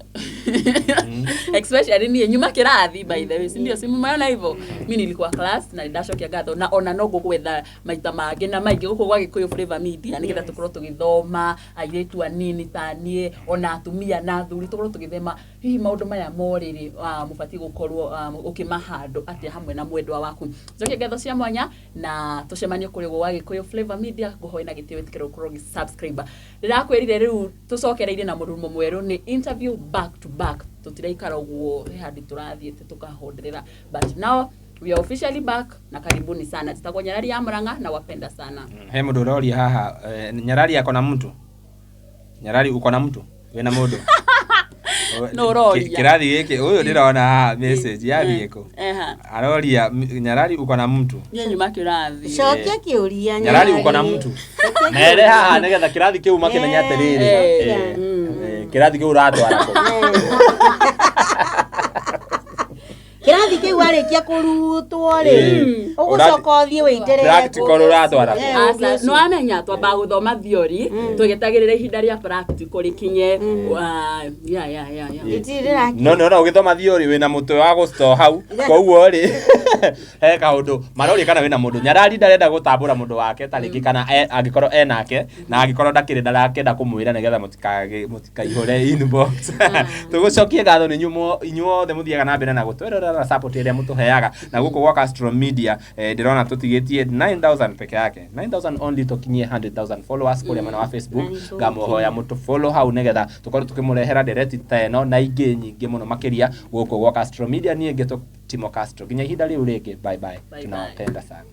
especially niĩ nyuma kĩrathi, by the way, si ndio? Si mmeona hivyo? Mi nilikuwa class na ndacokia ngatho, na ona no ngũgwetha maita mangĩ na maingĩ gũkũ gwa Gĩkũyũ Flavor Media, nĩgetha tũkorwo tũgĩthoma airĩtu anini ta niĩ, ona atumia na athuri, tũkorwo tũgĩthema hihi maũndũ maya morĩrĩ mũbatiĩ gũkorwo ũkĩmahandũ atĩa hamwe na mwendwa waku. Njokie ngatho cia mwanya na tũcemanie kũrĩa gwa Gĩkũyũ Flavor Media. Ngũhoe na gĩtĩo wĩtĩkĩre gũkorwo ũgĩ-subscribe. Ndĩrakwĩrire rĩu tũcokereirie na mũrurumo mwerũ, nĩ interview back to back, tũtiraikara ũguo, he handũ tũrathiĩte tũkahonderera, but now we are officially back, na karibuni sana. Tũtagwo Nyarari ya Murang'a na wapenda sana.
He mũndũ ũroria haha, Nyarari ako na mtu? Nyarari, uko na mtu? Wĩna mũndũ?
No ũroria.
Kĩrathi gĩkĩ ũyũ ndĩrona haha message yathiĩ kũ?
Eha.
Aroria, Nyarari uko na mtu?
Niĩ nyuma kĩrathi.
Cokia kĩũria.
Nyarari uko na mtu, mere haha nĩgetha kĩrathi kĩu makĩmenya atĩrĩrĩ, kĩrathi kĩu ũratwara kũ?
Kĩrathi kĩu warĩkia kũrutwo rĩ, ũgũcoka ũthiĩ wĩitĩrĩre.
Practical ũratwara kũ?
Aca, nĩ wamenya twambaga gũthoma theory tũgĩtagĩrĩra ihinda rĩa practical rĩkinye. Ya.
Itirĩra.
No nĩ ona ũgĩthoma theory wĩna mũtwe wa gũstore hau, koguo rĩ he kaũndũ maroria kana wĩna mũndũ. Nyarari ndarenda gũtambũra mũndũ wake ta rĩngĩ kana angĩkorwo enake, na angĩkorwo ndakĩrĩ ndarakĩenda kũmwĩra nĩgetha mũtikaihũre inbox. Tũgũcokie ngatho nĩ inyuothe mũthiaga na mbere na gũtwĩrorera na support ĩrĩa mũtũheaga na gũkũ gwa Castro Media. Ndĩrona tũtigĩtie 9000 peke yake, 9000 only, tũkinyie 100,000 followers kũrĩa mwena wa Facebook. Ngamũhoya mũtũ follow hau nĩgetha tũkorwo tũkĩmũrehera ndereti ta ĩno na ingĩ nyingĩ mũno makĩria gũkũ gwa Castro Media. Niĩ ngĩtwo Timo Castro, nginya ihinda rĩu rĩngĩ, bye bye.
Bye.
Tunawapenda sana.